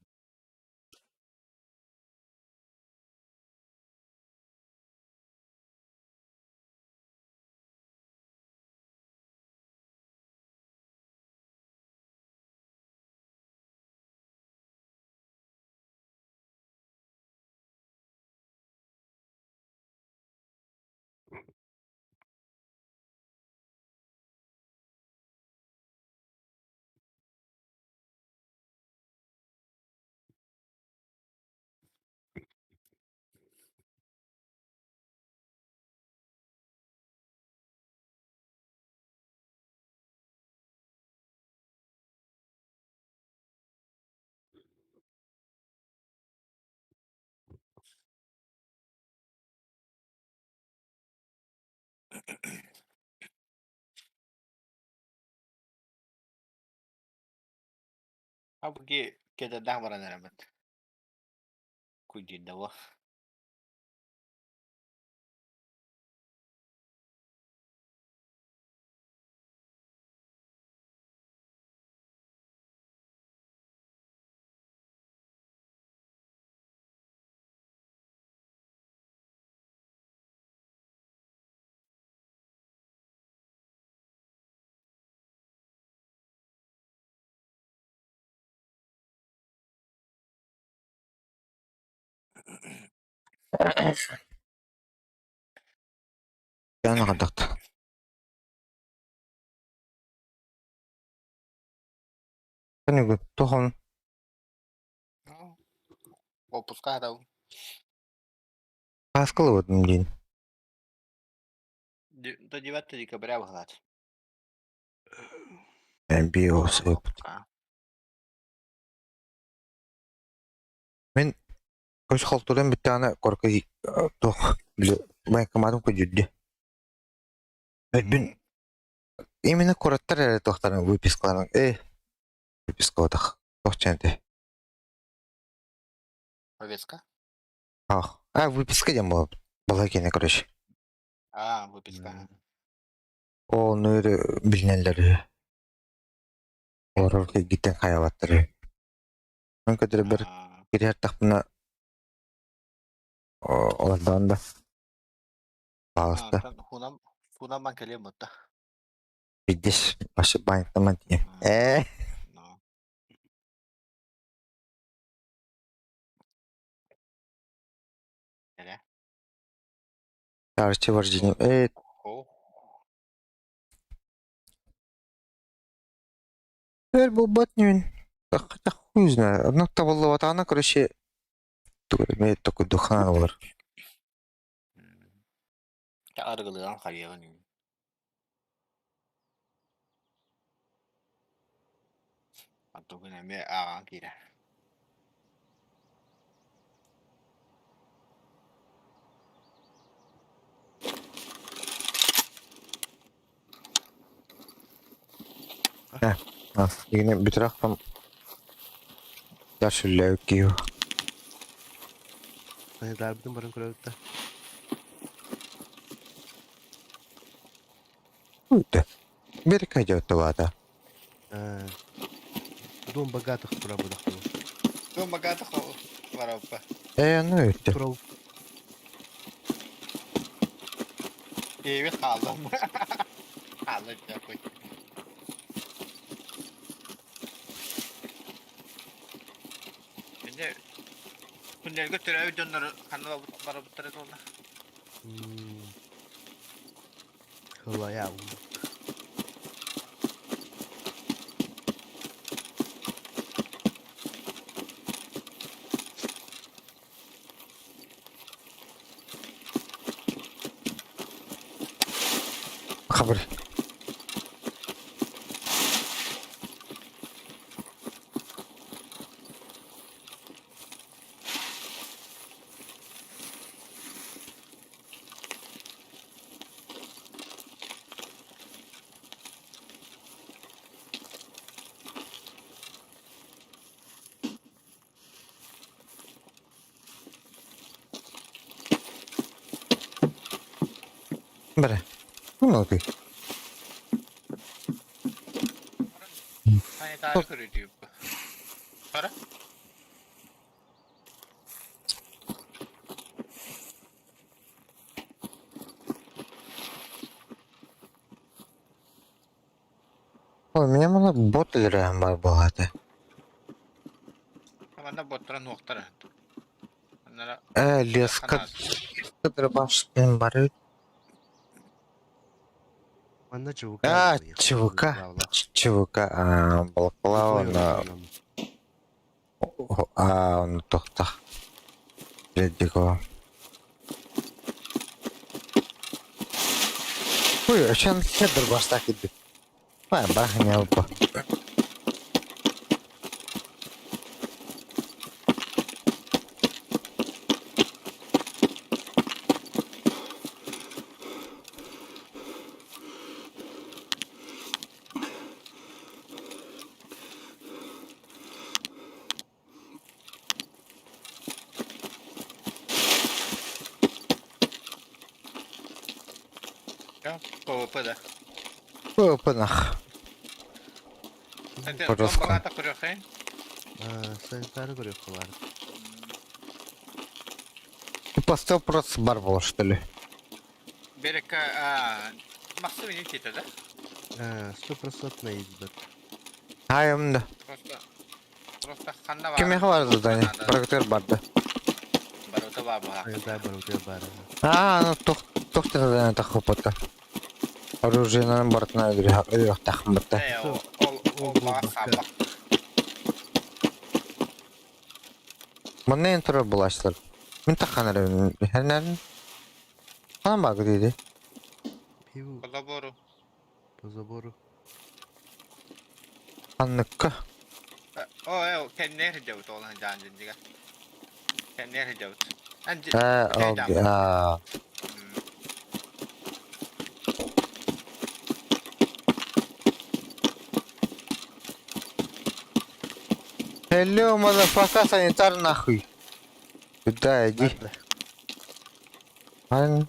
Абыги кедердах баран эрэбит. Куйдиндава. Яна хадахта. Көнүгү тохон Отпуска дау. Паскалы дин. До 9 декабря выглад. Биос. Мен көз халтуран бүттәне корка тох банкоматым көжүддү. Бин именно кураттар эрэ тохтарын выпискаларын выписка отах тох ченте. Повестка? Ах, а выписка дем бол бала кене короче. А, выписка. О, нөрү билинелер. Олорор кэлгиттэн хайаабаттар үһү. Мин көтөрбөр Аа, кириһэртэхпинэ олордоҕун да паҕаласта. Антон хуунам хуунам кэлиэм бутта. Пиздец, вообще баанньыктаммат дии. Ээ, Но. Кэлэ. короче, вождение. Ээ, Хо. өр буолбат ньүн. Хотя хуй знает. Одно табыллыбатаҕына, короче, тугу эмэ токуйдуохха наада буолар. Арыгылыан хайыаҕын Антугун эмиэ ааҕан киирэр. Игини бүтүрэх дальше киһи. Санитарбытын баран көрөбүт да. Уйда. Берка дьоттубаата. Э, Дом богатых тура будахтыл. Дом богатых бараппа. Ээ, ну өттө. Турал Эбит хааллым. Хаалла такой. Инде күннэргэ төрөөбүт дьоннору ханна барабыттара туолла. Хылая. Хабыр. Бere. Ну, окей. Санитары көрүдүү. Бара? Ой, меня мало бот элэрэ бар буолаата. Манна боттара нуохтара. Аннара Ээ, леска дробашпен бары. Манна ЧВК. А, ЧВК. ЧВК, а, балаклава на... А, он тохта. Ледиго. Ой, а чем кедр баштак иди? Ай, бахня опа. Я ПВП да. ПВП нах. Дом богатых көрүөххэ. Санитары көрүөххэ баар. Типа 100% бар было, что ли? Берекка Максим не тита, да? Стопроцентно избат. Айымда. Просто просто ханна бар. Кимиэхэ бар задание? Проектор барды. Барыта бар баха. Санитар бар, бар. А, ну тох тох задание тахыппыта. Оружиенан барытына өлүөхтахмыта. Э, ол ол баа хабак. Манна энтро булачлар. Мин таханар хернер. Хана баг диди. Пиво По забору. по забору. Анныкка. О, э, кеннер жабыт ол жан жига. Кеннер жабыт. Анжи. Э, а. Hello, motherfucker, санитар нахуй. Куда иди? Ан.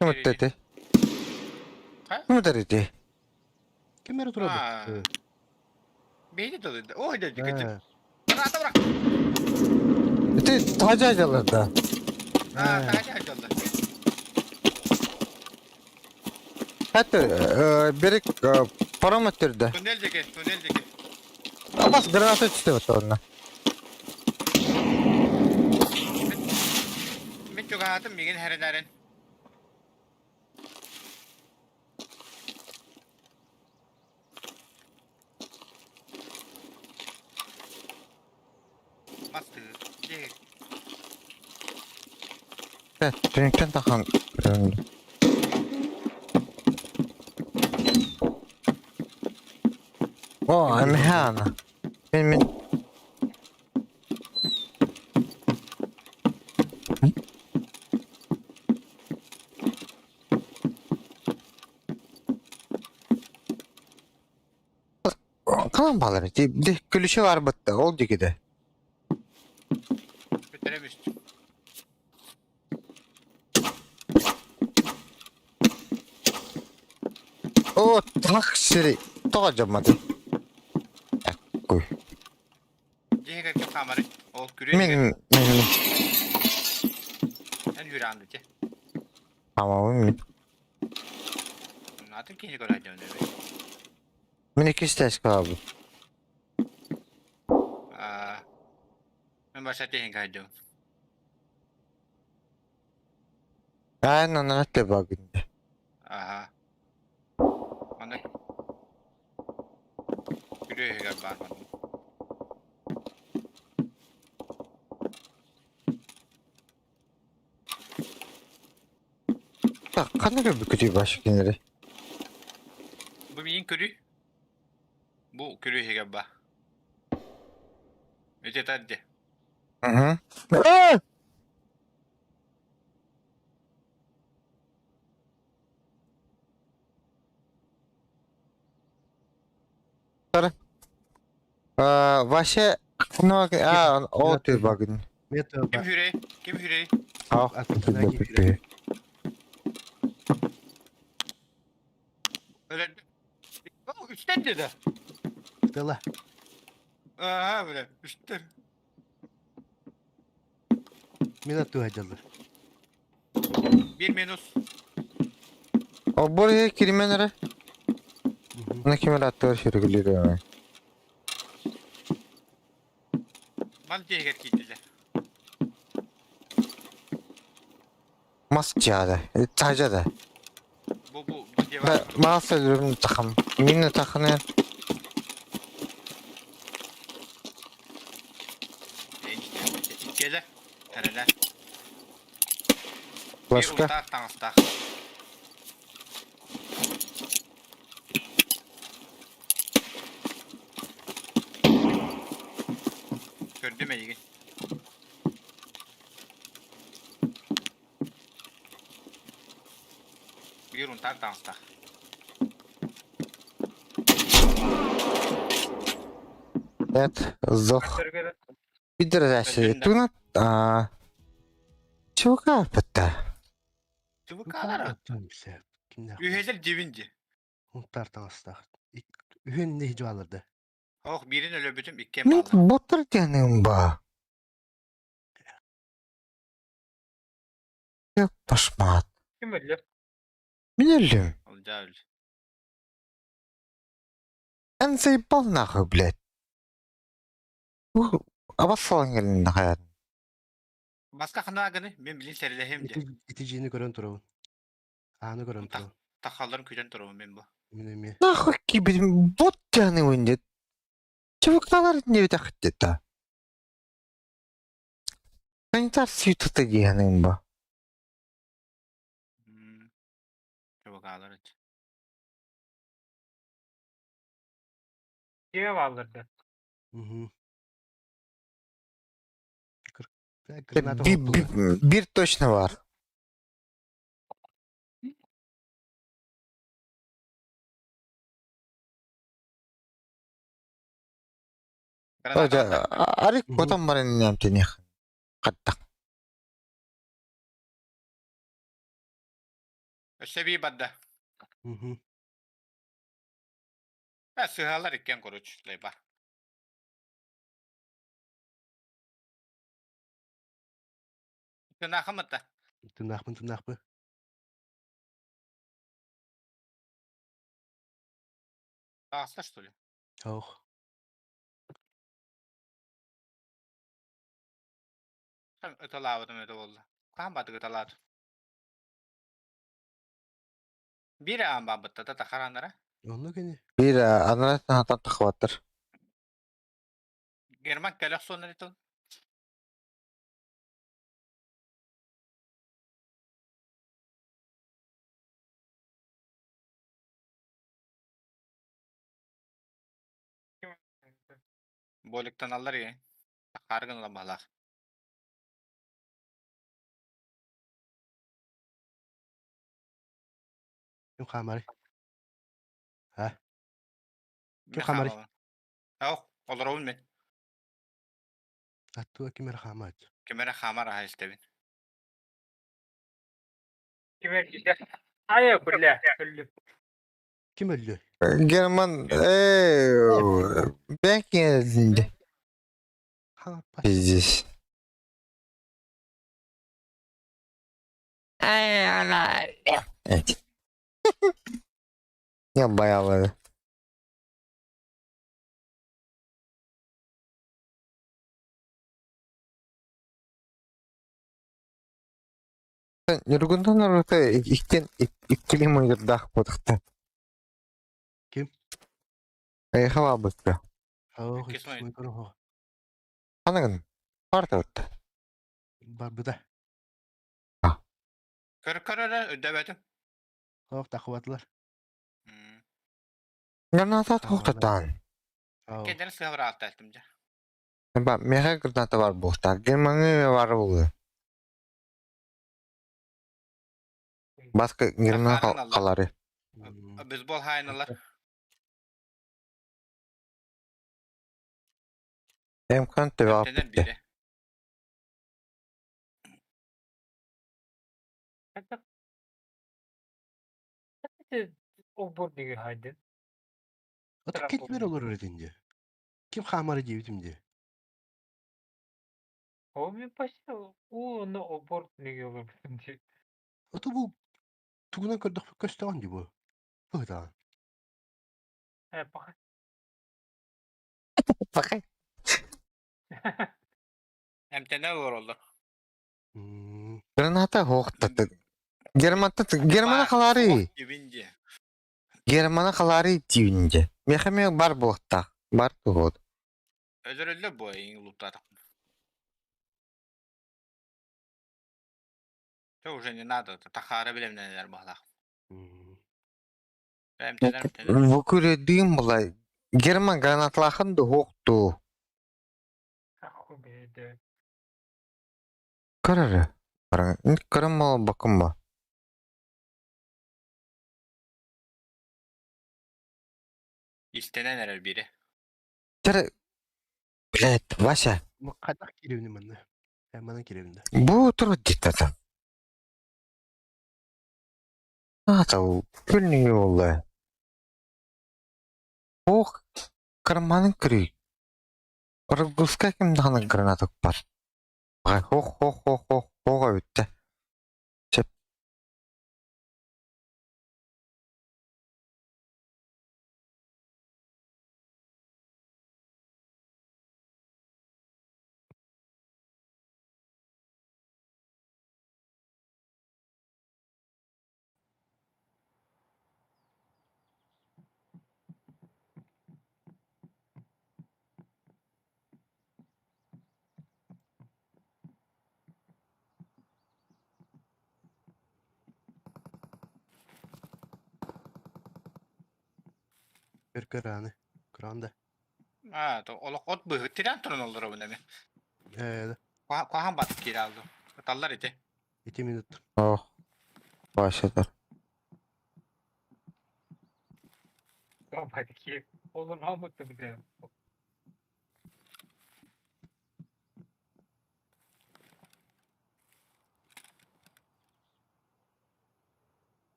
Ну вот это. Ким ити? Ким эрэ турар Бейни толуйда. Ой, дядя, кытым. А, Граната бырах. Ити тажа дьаларда. А, тажа дьалла. Хәтта берик паром өттүрдө. Туннель деке, туннель деке. Абас граната түстө онно. Мен чугаһаатым мигин хэрэнэрин. Мастыы. Дьэ. Түнүктэн тахан. О, эмхана. Мен мен. Kalan bağlar. De külüşü var bitti. Ol dikide. Бүтэрем үстүм. О, так сири. Тоға жамады. Кой. Дьэ ким хаамары. Ол күрүө. Мен мен Эн хүрэ те. Tamam мен. Атын кини көрө дьон. Мен iki stes kaldı. Аа. Мен баша тehen кайдым. Aynen ona bagın. Аха. Манна күрүө бар манна. Так, қандай bir kötü başı keneri. Бу миин көрүү. Бу күрүө ба. Өтө тадде. Hı hı. Ваше ну а о ты багын. Ким хүрэй? Ким хүрэй? А. Үстен деді. Тыла. Ага, бля, үстен. Мен аттыга дьаллар. Bir минус. О бурaya кирименere. Мына кемер аттылар шүргүлүрү. Мал жегер кийдилер. Маск жаада. Тажада. Бу бу бу дева. Мас өлүрүм тахам. Мин таханы. Келе. Әреле. Башка. Тақ таңыстақ. Көрдүм эйигин. Биир унтаах таҥастаах. Evet, зох. Көргөрө. Бидер Туна а Чука бітті. Чубукалара. Үһэлэр дибинди. Унтар таҥастаах. Үһүн не жуаларды. Ох, биирин өлөбүтүм иккен Мен баалар. боттар дегенім ба. Башмат. Ким өллө? Мен өлдім. Ол жаа өл. Эн заебал нахуй, блядь. Абассалан келін нахуй. Баска ханааганы мен билин сэрилэһим де. Ити жиини көрөн турабын. Ааны көрөн турабын. Тахалларын күтэн турабын мен бу. Мен эми. Нахуй кибидим бот дегенім өнде. Чубукталар не бітақ деді. Санитар сүйті дегенім ба. Чубукалар. Дьиэ бааллар да. Граната Bir точно бар. Арик потом барин нямтених. Қаттақ. Өссө бии барда. Угу. Ha сыһалар иккен короче лайба. Тынахамыта. Тынахпын тынахпы. Ааста что ли? Ох. Ыталаабытым это буолла. Хаһан баатык ыталаат? Биир аан баабытта та тахаранара. Онно кини. Биир анараа саҥаттан тахсыбаттар. Герман кэлэх суоннар итил. Боликтаналлар е. Тахааргын ыла баһалаах. Ким хаамарый? А? Ким хаамарый? Ох, олоробун мен. Аттуа ким эрэ хаамаат. Ким эрэ хаамар аха истэбин. Ким эрэ Айа, бля, өллүм. Ким өллү? Герман, бэк Хаҥаппат. Пиздец. Evet. Ya bayağı Ньургунтан норуота иккиэн иккилии муҥурдаах буолуохтаах. Ким? Эйиэхэ баалбыт дуо? Ох, Иккис мой. иккис Ханыгын? Баартабыт Барбыта. Көр көр эрэ өйдөөбөтүм. Ох, тахыбатылар. Граната туохтатаан? Ох. Кендер сыһа быраалтааттым дьэ. Ба, миэхэ граната бар буолуохтаах. Гермаҥҥа баар буолуо. Баска Герман халары. Бейсбол хайналар. Эмкан төбө Тенер аппытты. бире. Обур диги хайдын. Ото ким олорор этин Ким хаамары диэбитим дии. Ол мен почти уу обор диги олорбутум дии. Ото бу тугунан көрдөхпүт көстөҕүн дии бу. Быһытаҕын. Э, пока. Пока. Эмтенер олороллор. Граната хоохтаты. Германта Германа халары. Дибин дии. Германа халары тиүнде. Миэхэ эмиэ бар буолуохтаах. Бар туһуот. Өлөрөллөр бу эйиҥ луптаатах. Те уже не надо, тахаара билэмнэнэлэр баһалаах. Эмтенер эмтенер. Бу күрөдүүм булай. Герман гранатлаахын да хоохтуу. Ахуй бэйдэ. Көрөрө. Көрөн буолбаккын ба. Истэнэн эрэр бире. Чары Блядь, Вася, Хайдах киирэбин манна? Манан киирэбин да. бу туру диттата. Аата күннүгү буолла. Ох, карманын көрүй. Разгрузка ким даҕаны граната бар. Хох хох хох хох хох эбиттэ. Сөп. Көр көрөөнү. Көрөөн да. Аа, то олох от быһы тирэн туран олоробун эми. Ээ, Куахан батып киирэ алды. Ыталлар ити. ити минут. Ох. Вася Бабайки. Олун алмыттым бile.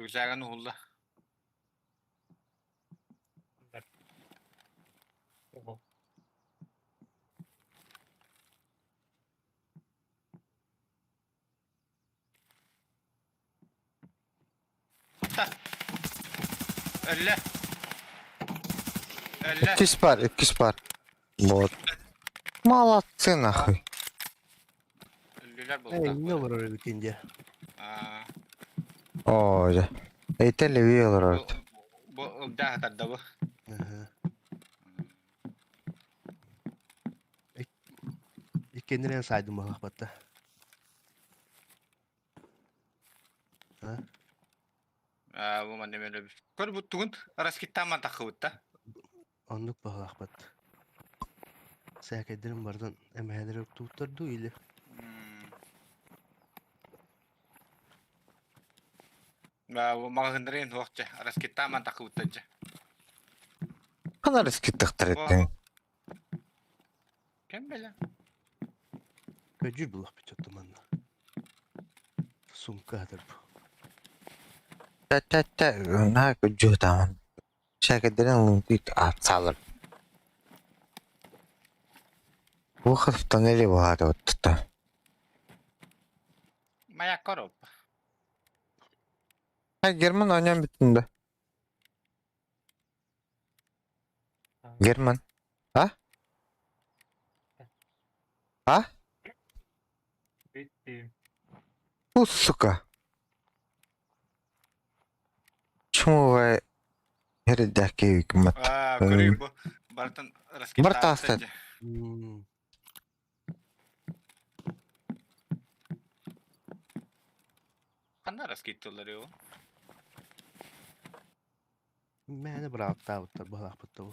Рюкзагын уһулла. Өллө. Өллө. Иккис бар, иккис бар. Вот. Молодцы нахуй. Өллүлэр Эй, буолуохтаах. не олорор эбикин дьэ. Аа, Оо, дьэ. Эйтэ леви олорор. бу бу ылдьаа сытарда бу. Аха. Иккиэннэрин сайдым баһылахпатта. Аа, бу манна мэлэ. Көр бу тугун раскиттааман таххыбытта. Оннук баһылахпат. Сээкэйдэрин барытын эмэһэлэри уктубуттар дуу или Аа, бу маҕаһыыннарын суох дьэ. Раскиттааман таххыбыттар дьэ. Ханар искиттахтар эттиң. Кем бэлэ? Көдьүүр булахпыт чотто манна. Сумка хатар бу. Тэ-тэ-тэ, наһаа күдьүөтааман. Сээкэйдэрин луҥкуйт аапсаалар. Выход в тоннеле буһаатыбыт Маяк коробка. Герман оонньоон бүттүн да? Герман. А? А? Бүттүм. У, сука. Почему вы эрдэки Аа, көрүй бу. Бартын Барта астат. раскиттаабыттар дьэ. Ханна раскиттылар его? Мээнэ быраактаабыттар баһылахпыт бу.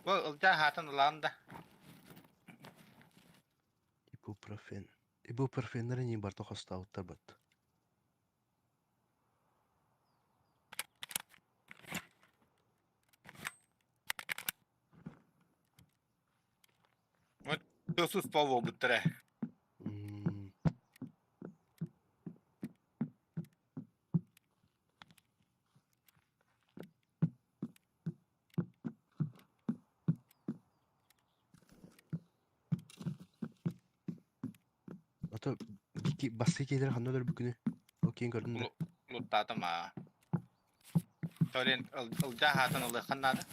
Бу ылдьаа хаатын ылаан да. Ибупрофен. Ибупрофеннары не барта хостообуттар бат. Тосус буолбуттара. Ото басты кейлер ханна өлөр бүгүнү. Ол кейін көрдүм да. Луттаатым аа. Толен ылдьаа хаатын ылыаххан наада.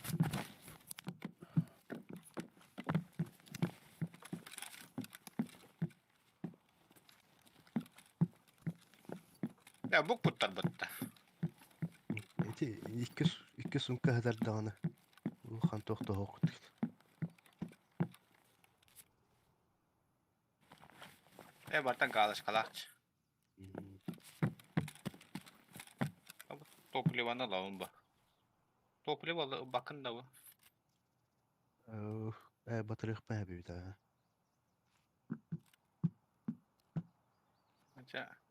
Я букпуттар бытта. Эти икки икки сумка хатар даҕаны. Улахан тохтоһоохут. Э бартан галочкалаахчы. Топливаны ылабын ба. Топливо бакын да бу. Э батырыах бэбит аа. Ача.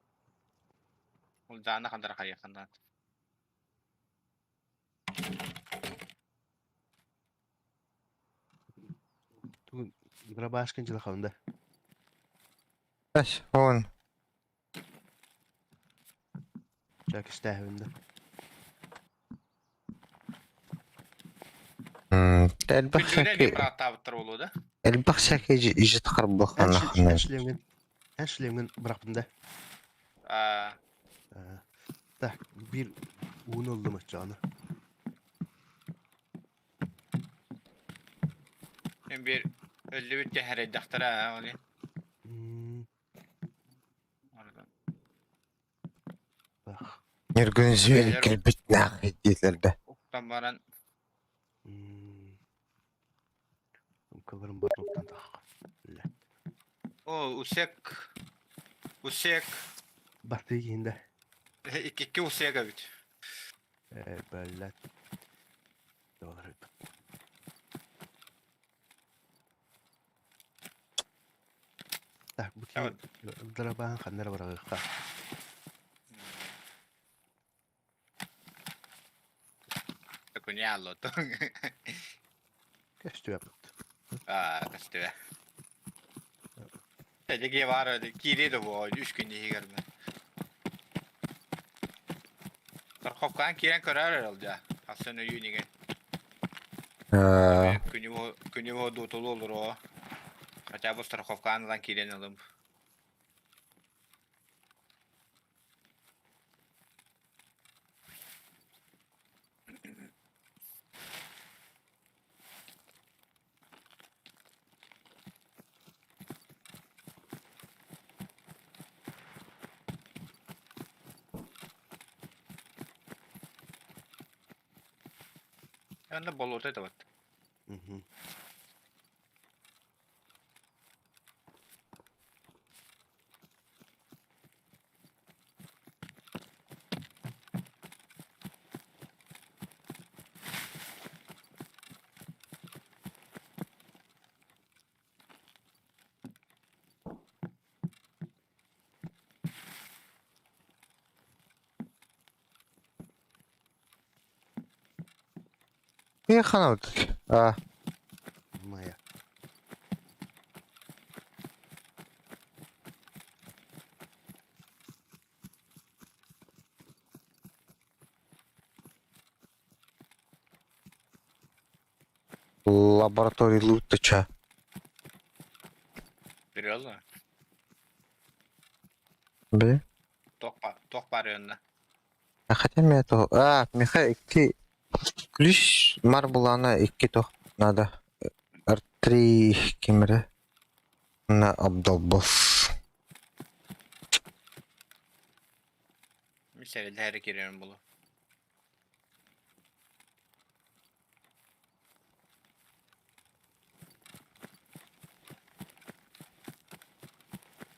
Ол даана хандара хайыаххан Тугун грабашкын жылахабын да. Аш, он. Чак истээхибин да. Элбэх Күндүнэ сәки бырааттаабыттар буолуо да. элбэх сәки ижит харбахана ханна. Эн эн шлемген бырахпын да. Аа, Так, бир ууну ыллым оччоҕуна. мен бир өллүбүт кэһэрэйдэхтэрэ ол. Бах. Ньургун зверь кэлбит нахуй диэтилэр да. Уктан баран Сумкаларым бар топтан тах. О, усек. Усек. Барды кейинде. Икки икки усек эбит. Э, блядь. Доллар. Так, бу Вот. драбаан ханнара барагыкка. Күнялло. Көстүбэт. Аа, көстүбэ. Тэдиги бар öyle киири да бу үч күн иһигэр. Страховкаан киирэн көрөөр эрэл дьэ. Хассан өйүүн иҥин. Күнү бу дуутулу олоруо. Хотя бы страховкаан ылан киирэн ылым. Онно болуота это вот. Угу. Еханут. А, Моя. Лаборатория лутача. Серьезно? Б. Тох барыанна. А хотя мне то... А, Михай, икки... Ключ марбулана икки то надо. R3 кемере. На обдолбос. Мисәреләре кирәк булу.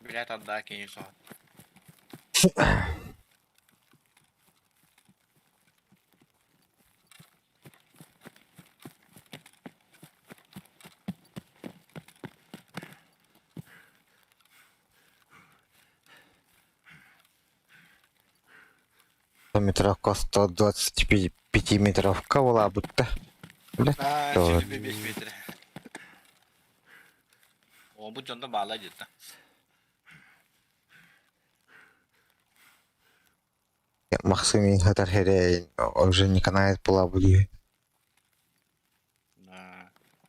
Билет отдай кинь со. Метровка 125 метровка была будто. Бля, А, Тоже. 25 метр. О, бу дьонно баала дьитта. Максим хатар хере уже не канает была будет.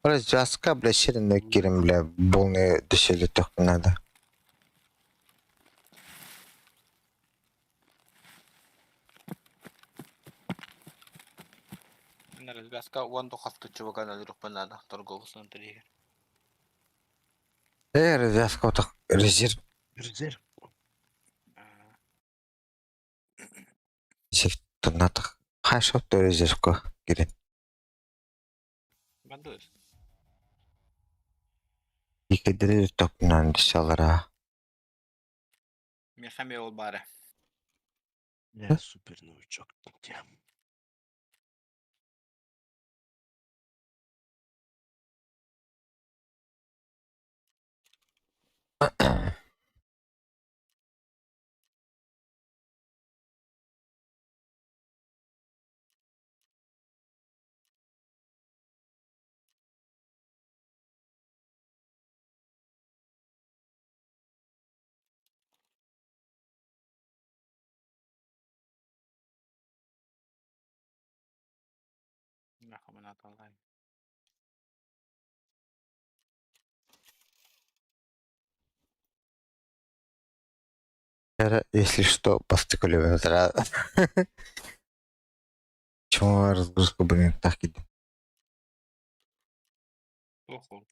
Развязка, бля, ширин кирим, бля, полный дешевле только надо. На развязка уан тухафты чувака на рухпанада торговый центр. Развязка вот так, резерв, Резерв. резерв, тонатах. Хорошо, то резервка, кирин. Бандур. Икедiri токнан дешалара. Мехаме ол бары. Я супер новичок. Где? Нахамана талай. Если что, постыкали Чего разгрузку, блин, так иди. Охол.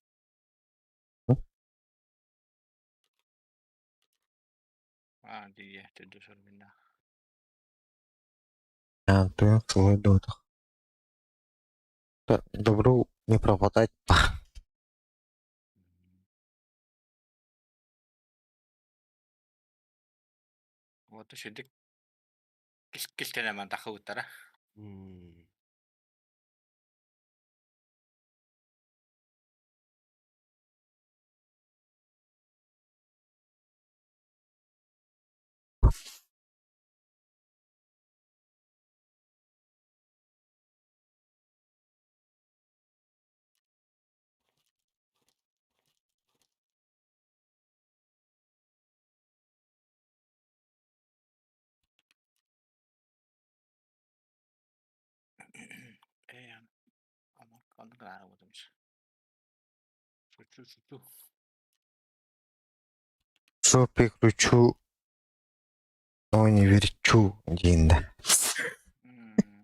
А, дие, ты душор меня. А, ты свой дотах. Добру не пропадать. Вот еще дик. Кистенеман тахуттара. М. Оннук гынаары буолдум. Шучу, шучу. Шопе кручу, но не верчу диэн да.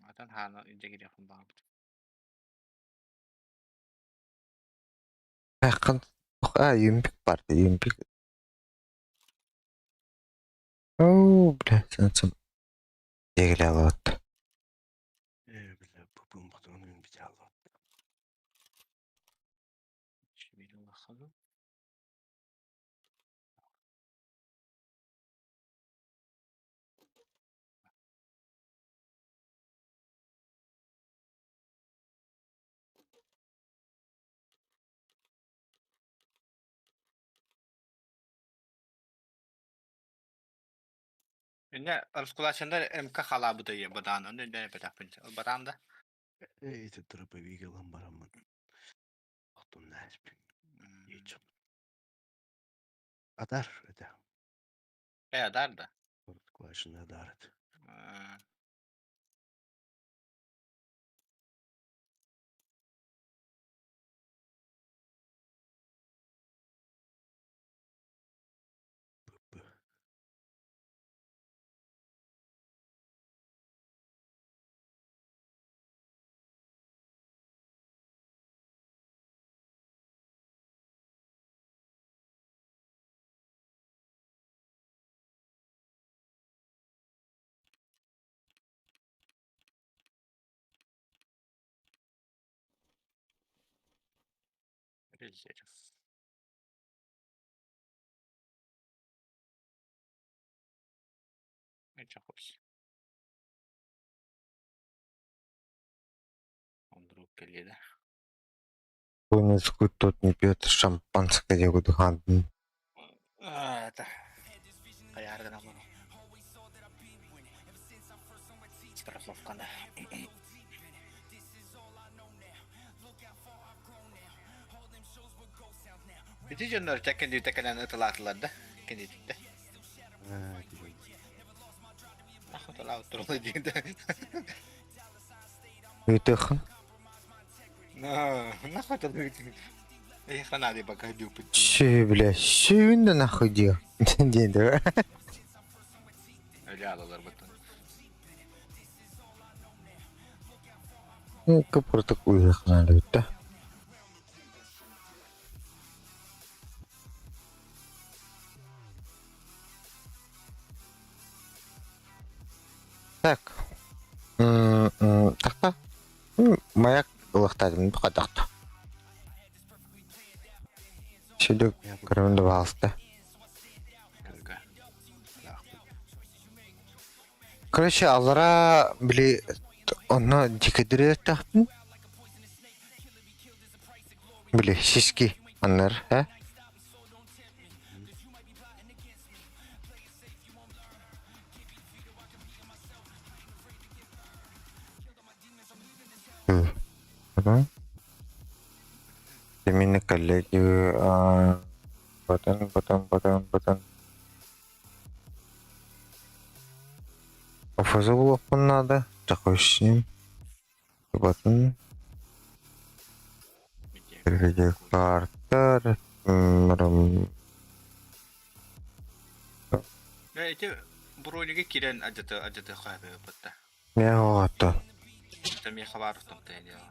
Атын хааны илдьэ кириэхпин баҕарбытым. Хайаххын а юмпик бар юмпик. Оо, бля, сенсем. Дегеле алат. Э, бля, пупум потом взял. Инне раскулачандар МК халаабыта бадаан, онно өйдөөн эппэтэхпин. Батаан да? Э, ити дробовик ылан бараммын. Охтум нааспин. Ичим. Адар это. Э, адар да. Раскулаченный адар это. ПП. Резерв. Эчахос. Ондрук кэлиэ да. Кто не скут, тот не пьет шампанское диэн курдук хаантын. Это хайаары гынан Страховканы. Ити дьоннор тэккэн кэлэн ытылаатылар да кинититтэ. А, ти Ытылаабыт туралы диэн да. Өтөххүн. Нахуй Я фанаты пока дюпать. Чү, бля, сүүн да нахуй диэ. Диэн да. Öyle алалар баттан. Кыпыртык уйахнан бүтті. Так. Тақта. Маяк ылықтадым қадақта. Шүдік көрімді бағысты. Короче, алара били онно дикедире тахтын. Били сиски аннар, ә? Потом. Семейные коллеги, а, потом, потом, потом, потом. Офазыл надо. Такой с ним. Потом. Переведи картер. Эти брониге кирен адьаты адьаты хаһы бытта. Мен оғатты. Это мен хабар томта дело.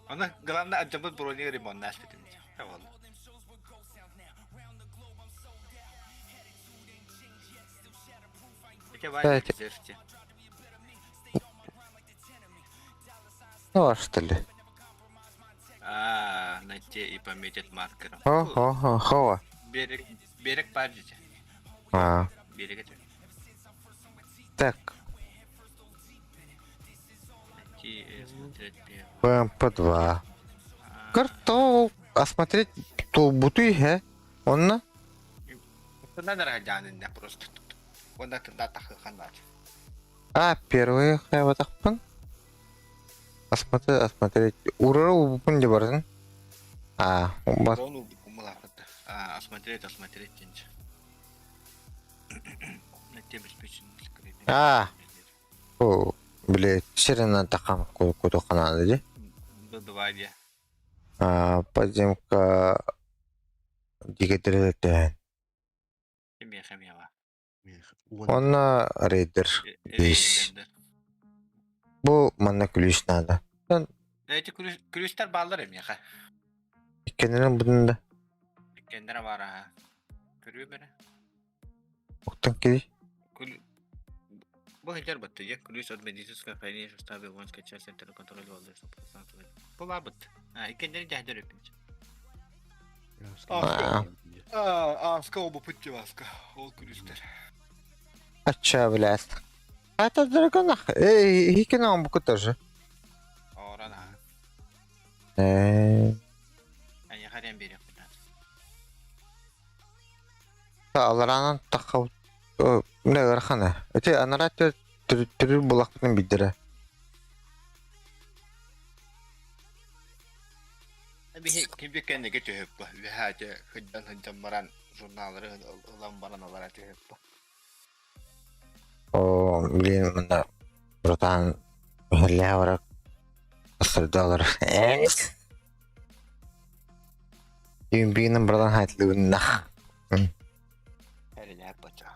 Она главное адьабыт брониге ремонт наш битин. Тавал. Эти вай резервте. Ну, а что ли? А, найти и пометить маркером. Хо-хо-хо, хова. Берег, берег паржите. А. Берег это. Так. Найти и смотреть ПМП-2. Картол. Осмотреть толбутуй, хэ? Онна? Надо просто. Онна тында тахыханнар. А, первый хайватахпын. Осмотреть, осмотреть. Урара убупун де барсын. А, бас. А, осмотреть, осмотреть тинч. Найти обеспеченный. А. О, били сиринэн тахам кутуханааны дии. Б2 диye. А, подземка дигэтирэтэн. Кимиэхэ эмиэ баар. Онно рейдер бис. Бу манна күлүүс наада. Эти күлүүстэр бааллар эмиэхэ. Иккеннэрин будун да. Иккеннэрэ баар аха. Көрүө бэрэ. Оттон кири. Күл... Бу хитер бытты же. Күлүүс от медицинского хранения составе воинской части центра контроля воздушного пространства. Бу баар быт. А, иккеннэрин дьаһдыр өппүнчэ. Аска оба пытти аска. Ол күлүүстэр. Ачча блядь. Это драконах. Эй, хикин он буку тоже. Оран аха. Э. Айха рем берек. Аларанан тахха не ырхана. Эти анарат түрүр булакпын биддere. Биһи кимби кэннигэ түһүппэ. Үһээте хыддан хыддан баран журналлары ылан баран алара түһүппэ. О, блин, мында братан хелле барак ысырдалар. Юмбинен братан хайтлыгыннах. Эрилээп бача.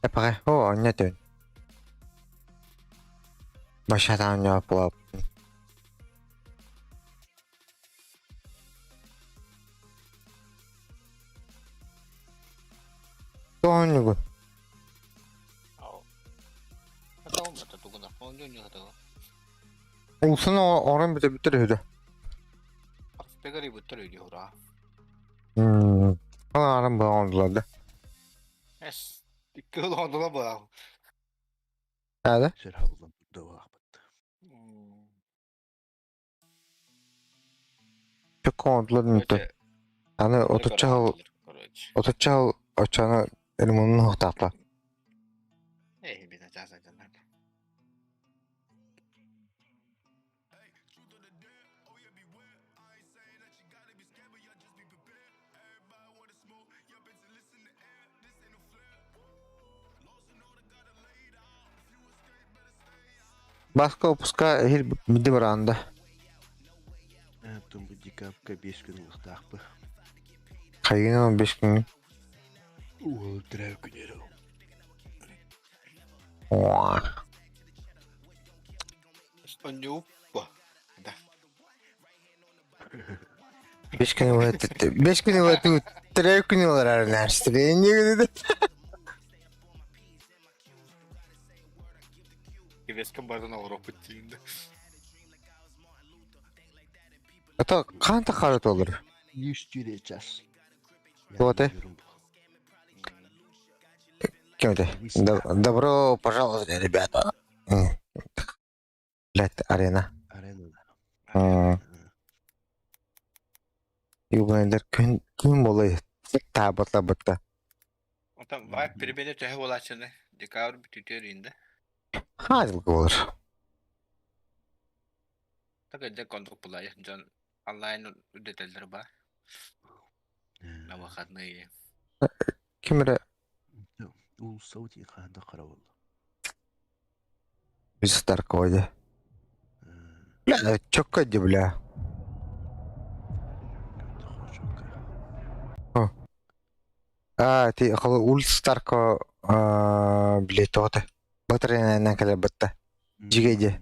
Эпаҕа, о, онно түн. Башатан була. Тоонньугун. Улсын орон бүтэ бүтэр үһү. Спегari бүттэр үйдü хура. Аран баҕа да. Эс. Икки олондула баа. Аада? Сер хабылдан турда баахпат. Чөккө ондулар нүтэ. Аны отучча отучча оччаны ремонун хуктаапла. Эй, бина часа жанар. Баска опуска хил миди баранда. Тум бу декабрька 5 күн ылыктаахпы. Хайгына 5 күн. Уол тирээ күнэрэ. О. Онньууппа. Да. 5 күн өтү. 5 күн өтү. Тирээ күн олар нәрсте. Не Кивескен бардан Европа тиинде. Это канта харат олар. 104 час. Вот, э. Кем это? Добро пожаловать, ребята. Блять, арена. Арена. Юбандар күн күн болай. Табатла бытта. Отан вайп перебене төһө болачыны. Декабрь бүтүтөр инде. Хазыл болар. Так эдде кондук булай. Жон онлайн үдетелдер ба. На выходные. Кимре Ул саути ханда каравыл. биз тарководе. Бля, чокко ди, бля. А, ти хол ул Старко бле тота. Батарейна кале батта. Жигеде.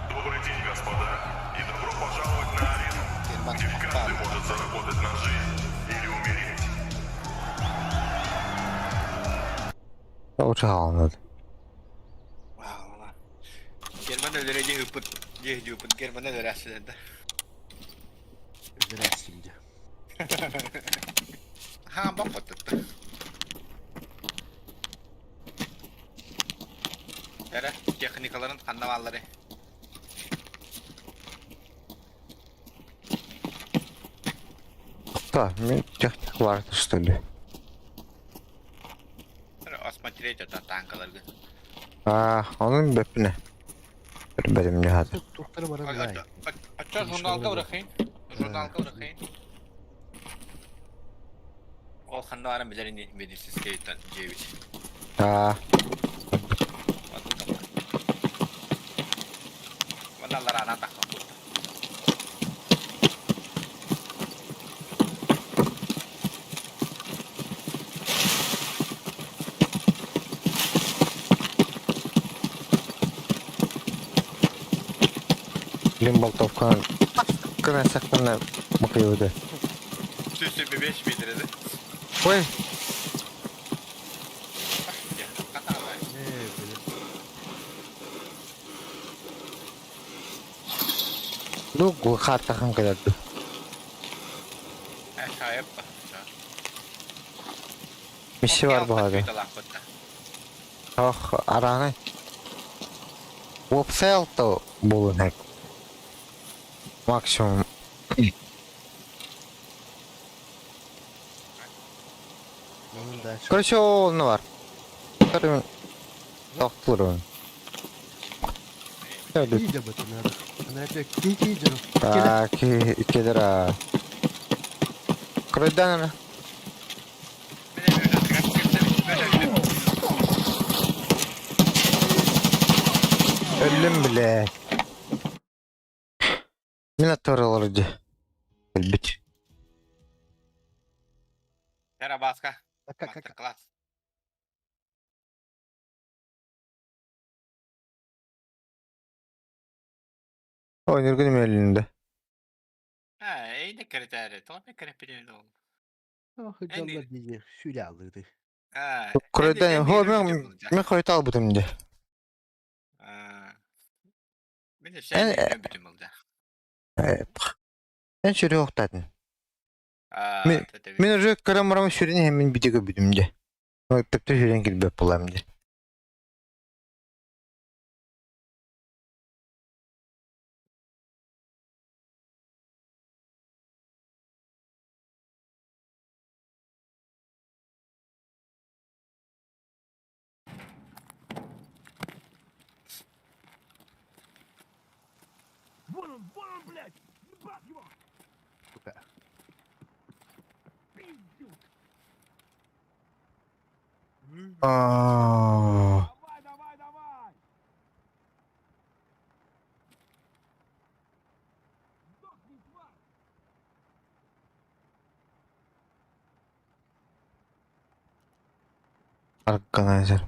Добрый день, господа, и добро пожаловать на арену, где каждый может заработать на жизнь или умереть. Оча алынады. Герман өлөрө жеһиппит. Жеһиппит Герман өлөрө да. Здравствуйте. Ха, баппатта. Эрэ, техникаларын ханна бааллары? Да, мен техника бар что ли? Осмотреть это танкаларгы. А, onun бөппүнэ. Көрбөтүм дьаһата. Тухтары баран ай. Ачча журналга бырахайын. Журналга бырахайын. Ол ханна баарын билэр ини медицинскэйтэн дьиэбит. Аа, Манна аллараанан тахсаппыт. Билин болтовканан кына саккана бакыйбыты. 125 метрede. Ой, Ээ, били. ну хаттахан кэлэрди. Хайып. Миссия бар буһады. Ох, араны. Уопсай алта буолун хэк. Максимум. Onun дальше. Короче, ол бар. Короче, тохтулар. Иди об этом надо. Она опять иди, иди. Так, иккедер. Кройдан Өллүм биле. Мин аттарылар ди. Өлбүт. Терабаска. Как как Мастер-класс. Ойнургун өлүндө. Ha, iyi de kriteri. Tamam kriteri oldu. Ох, жаллар диye şöyle alırdı. Ha. Кройдан хо мен мен койта албытым ди. Bir de şey bütün buldu. Мен сүрү октатын. Мен уже көрөм сүрүн хемин битеге бүтүм ди. Тепте сүрүн килбеп булам ди. Сука. Аа. Органайзер.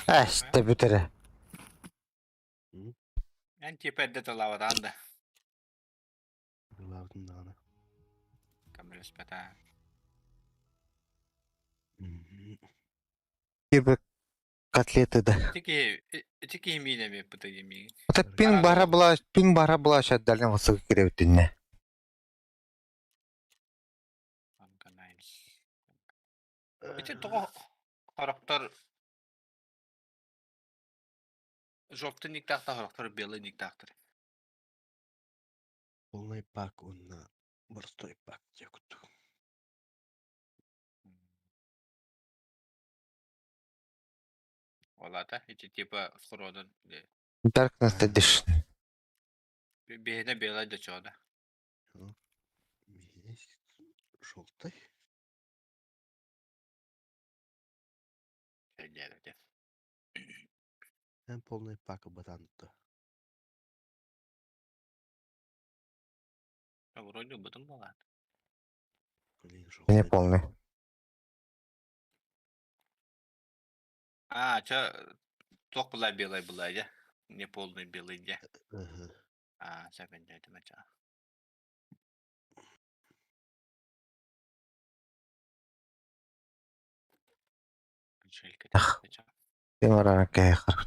Эсте бүтере. En tipe de lavadan da. Лавдın dağına. Kamera speta. Кибе котлеты да. Tiki tiki yine mi bu da yemeği? Ата пин бара була, пин бара була шаддалын осыгы киребитинне. Organize. Ити тоҕо харахтар жовтый никтаахтар харахтар белый никтаахтар. Полный пак он на простой пак текут. Олата ити типа сходан Darkness Edition. бэйэтэ белый да чода. Есть желтый. Hem полный пак батанты. Вроде бутын буолаат. Блин, Не желтый. полный. А, ча туох была белая была, я? Не полный белый, я. Ага. А, сәбен дедим ача. Ах. Тимарара кэхэр.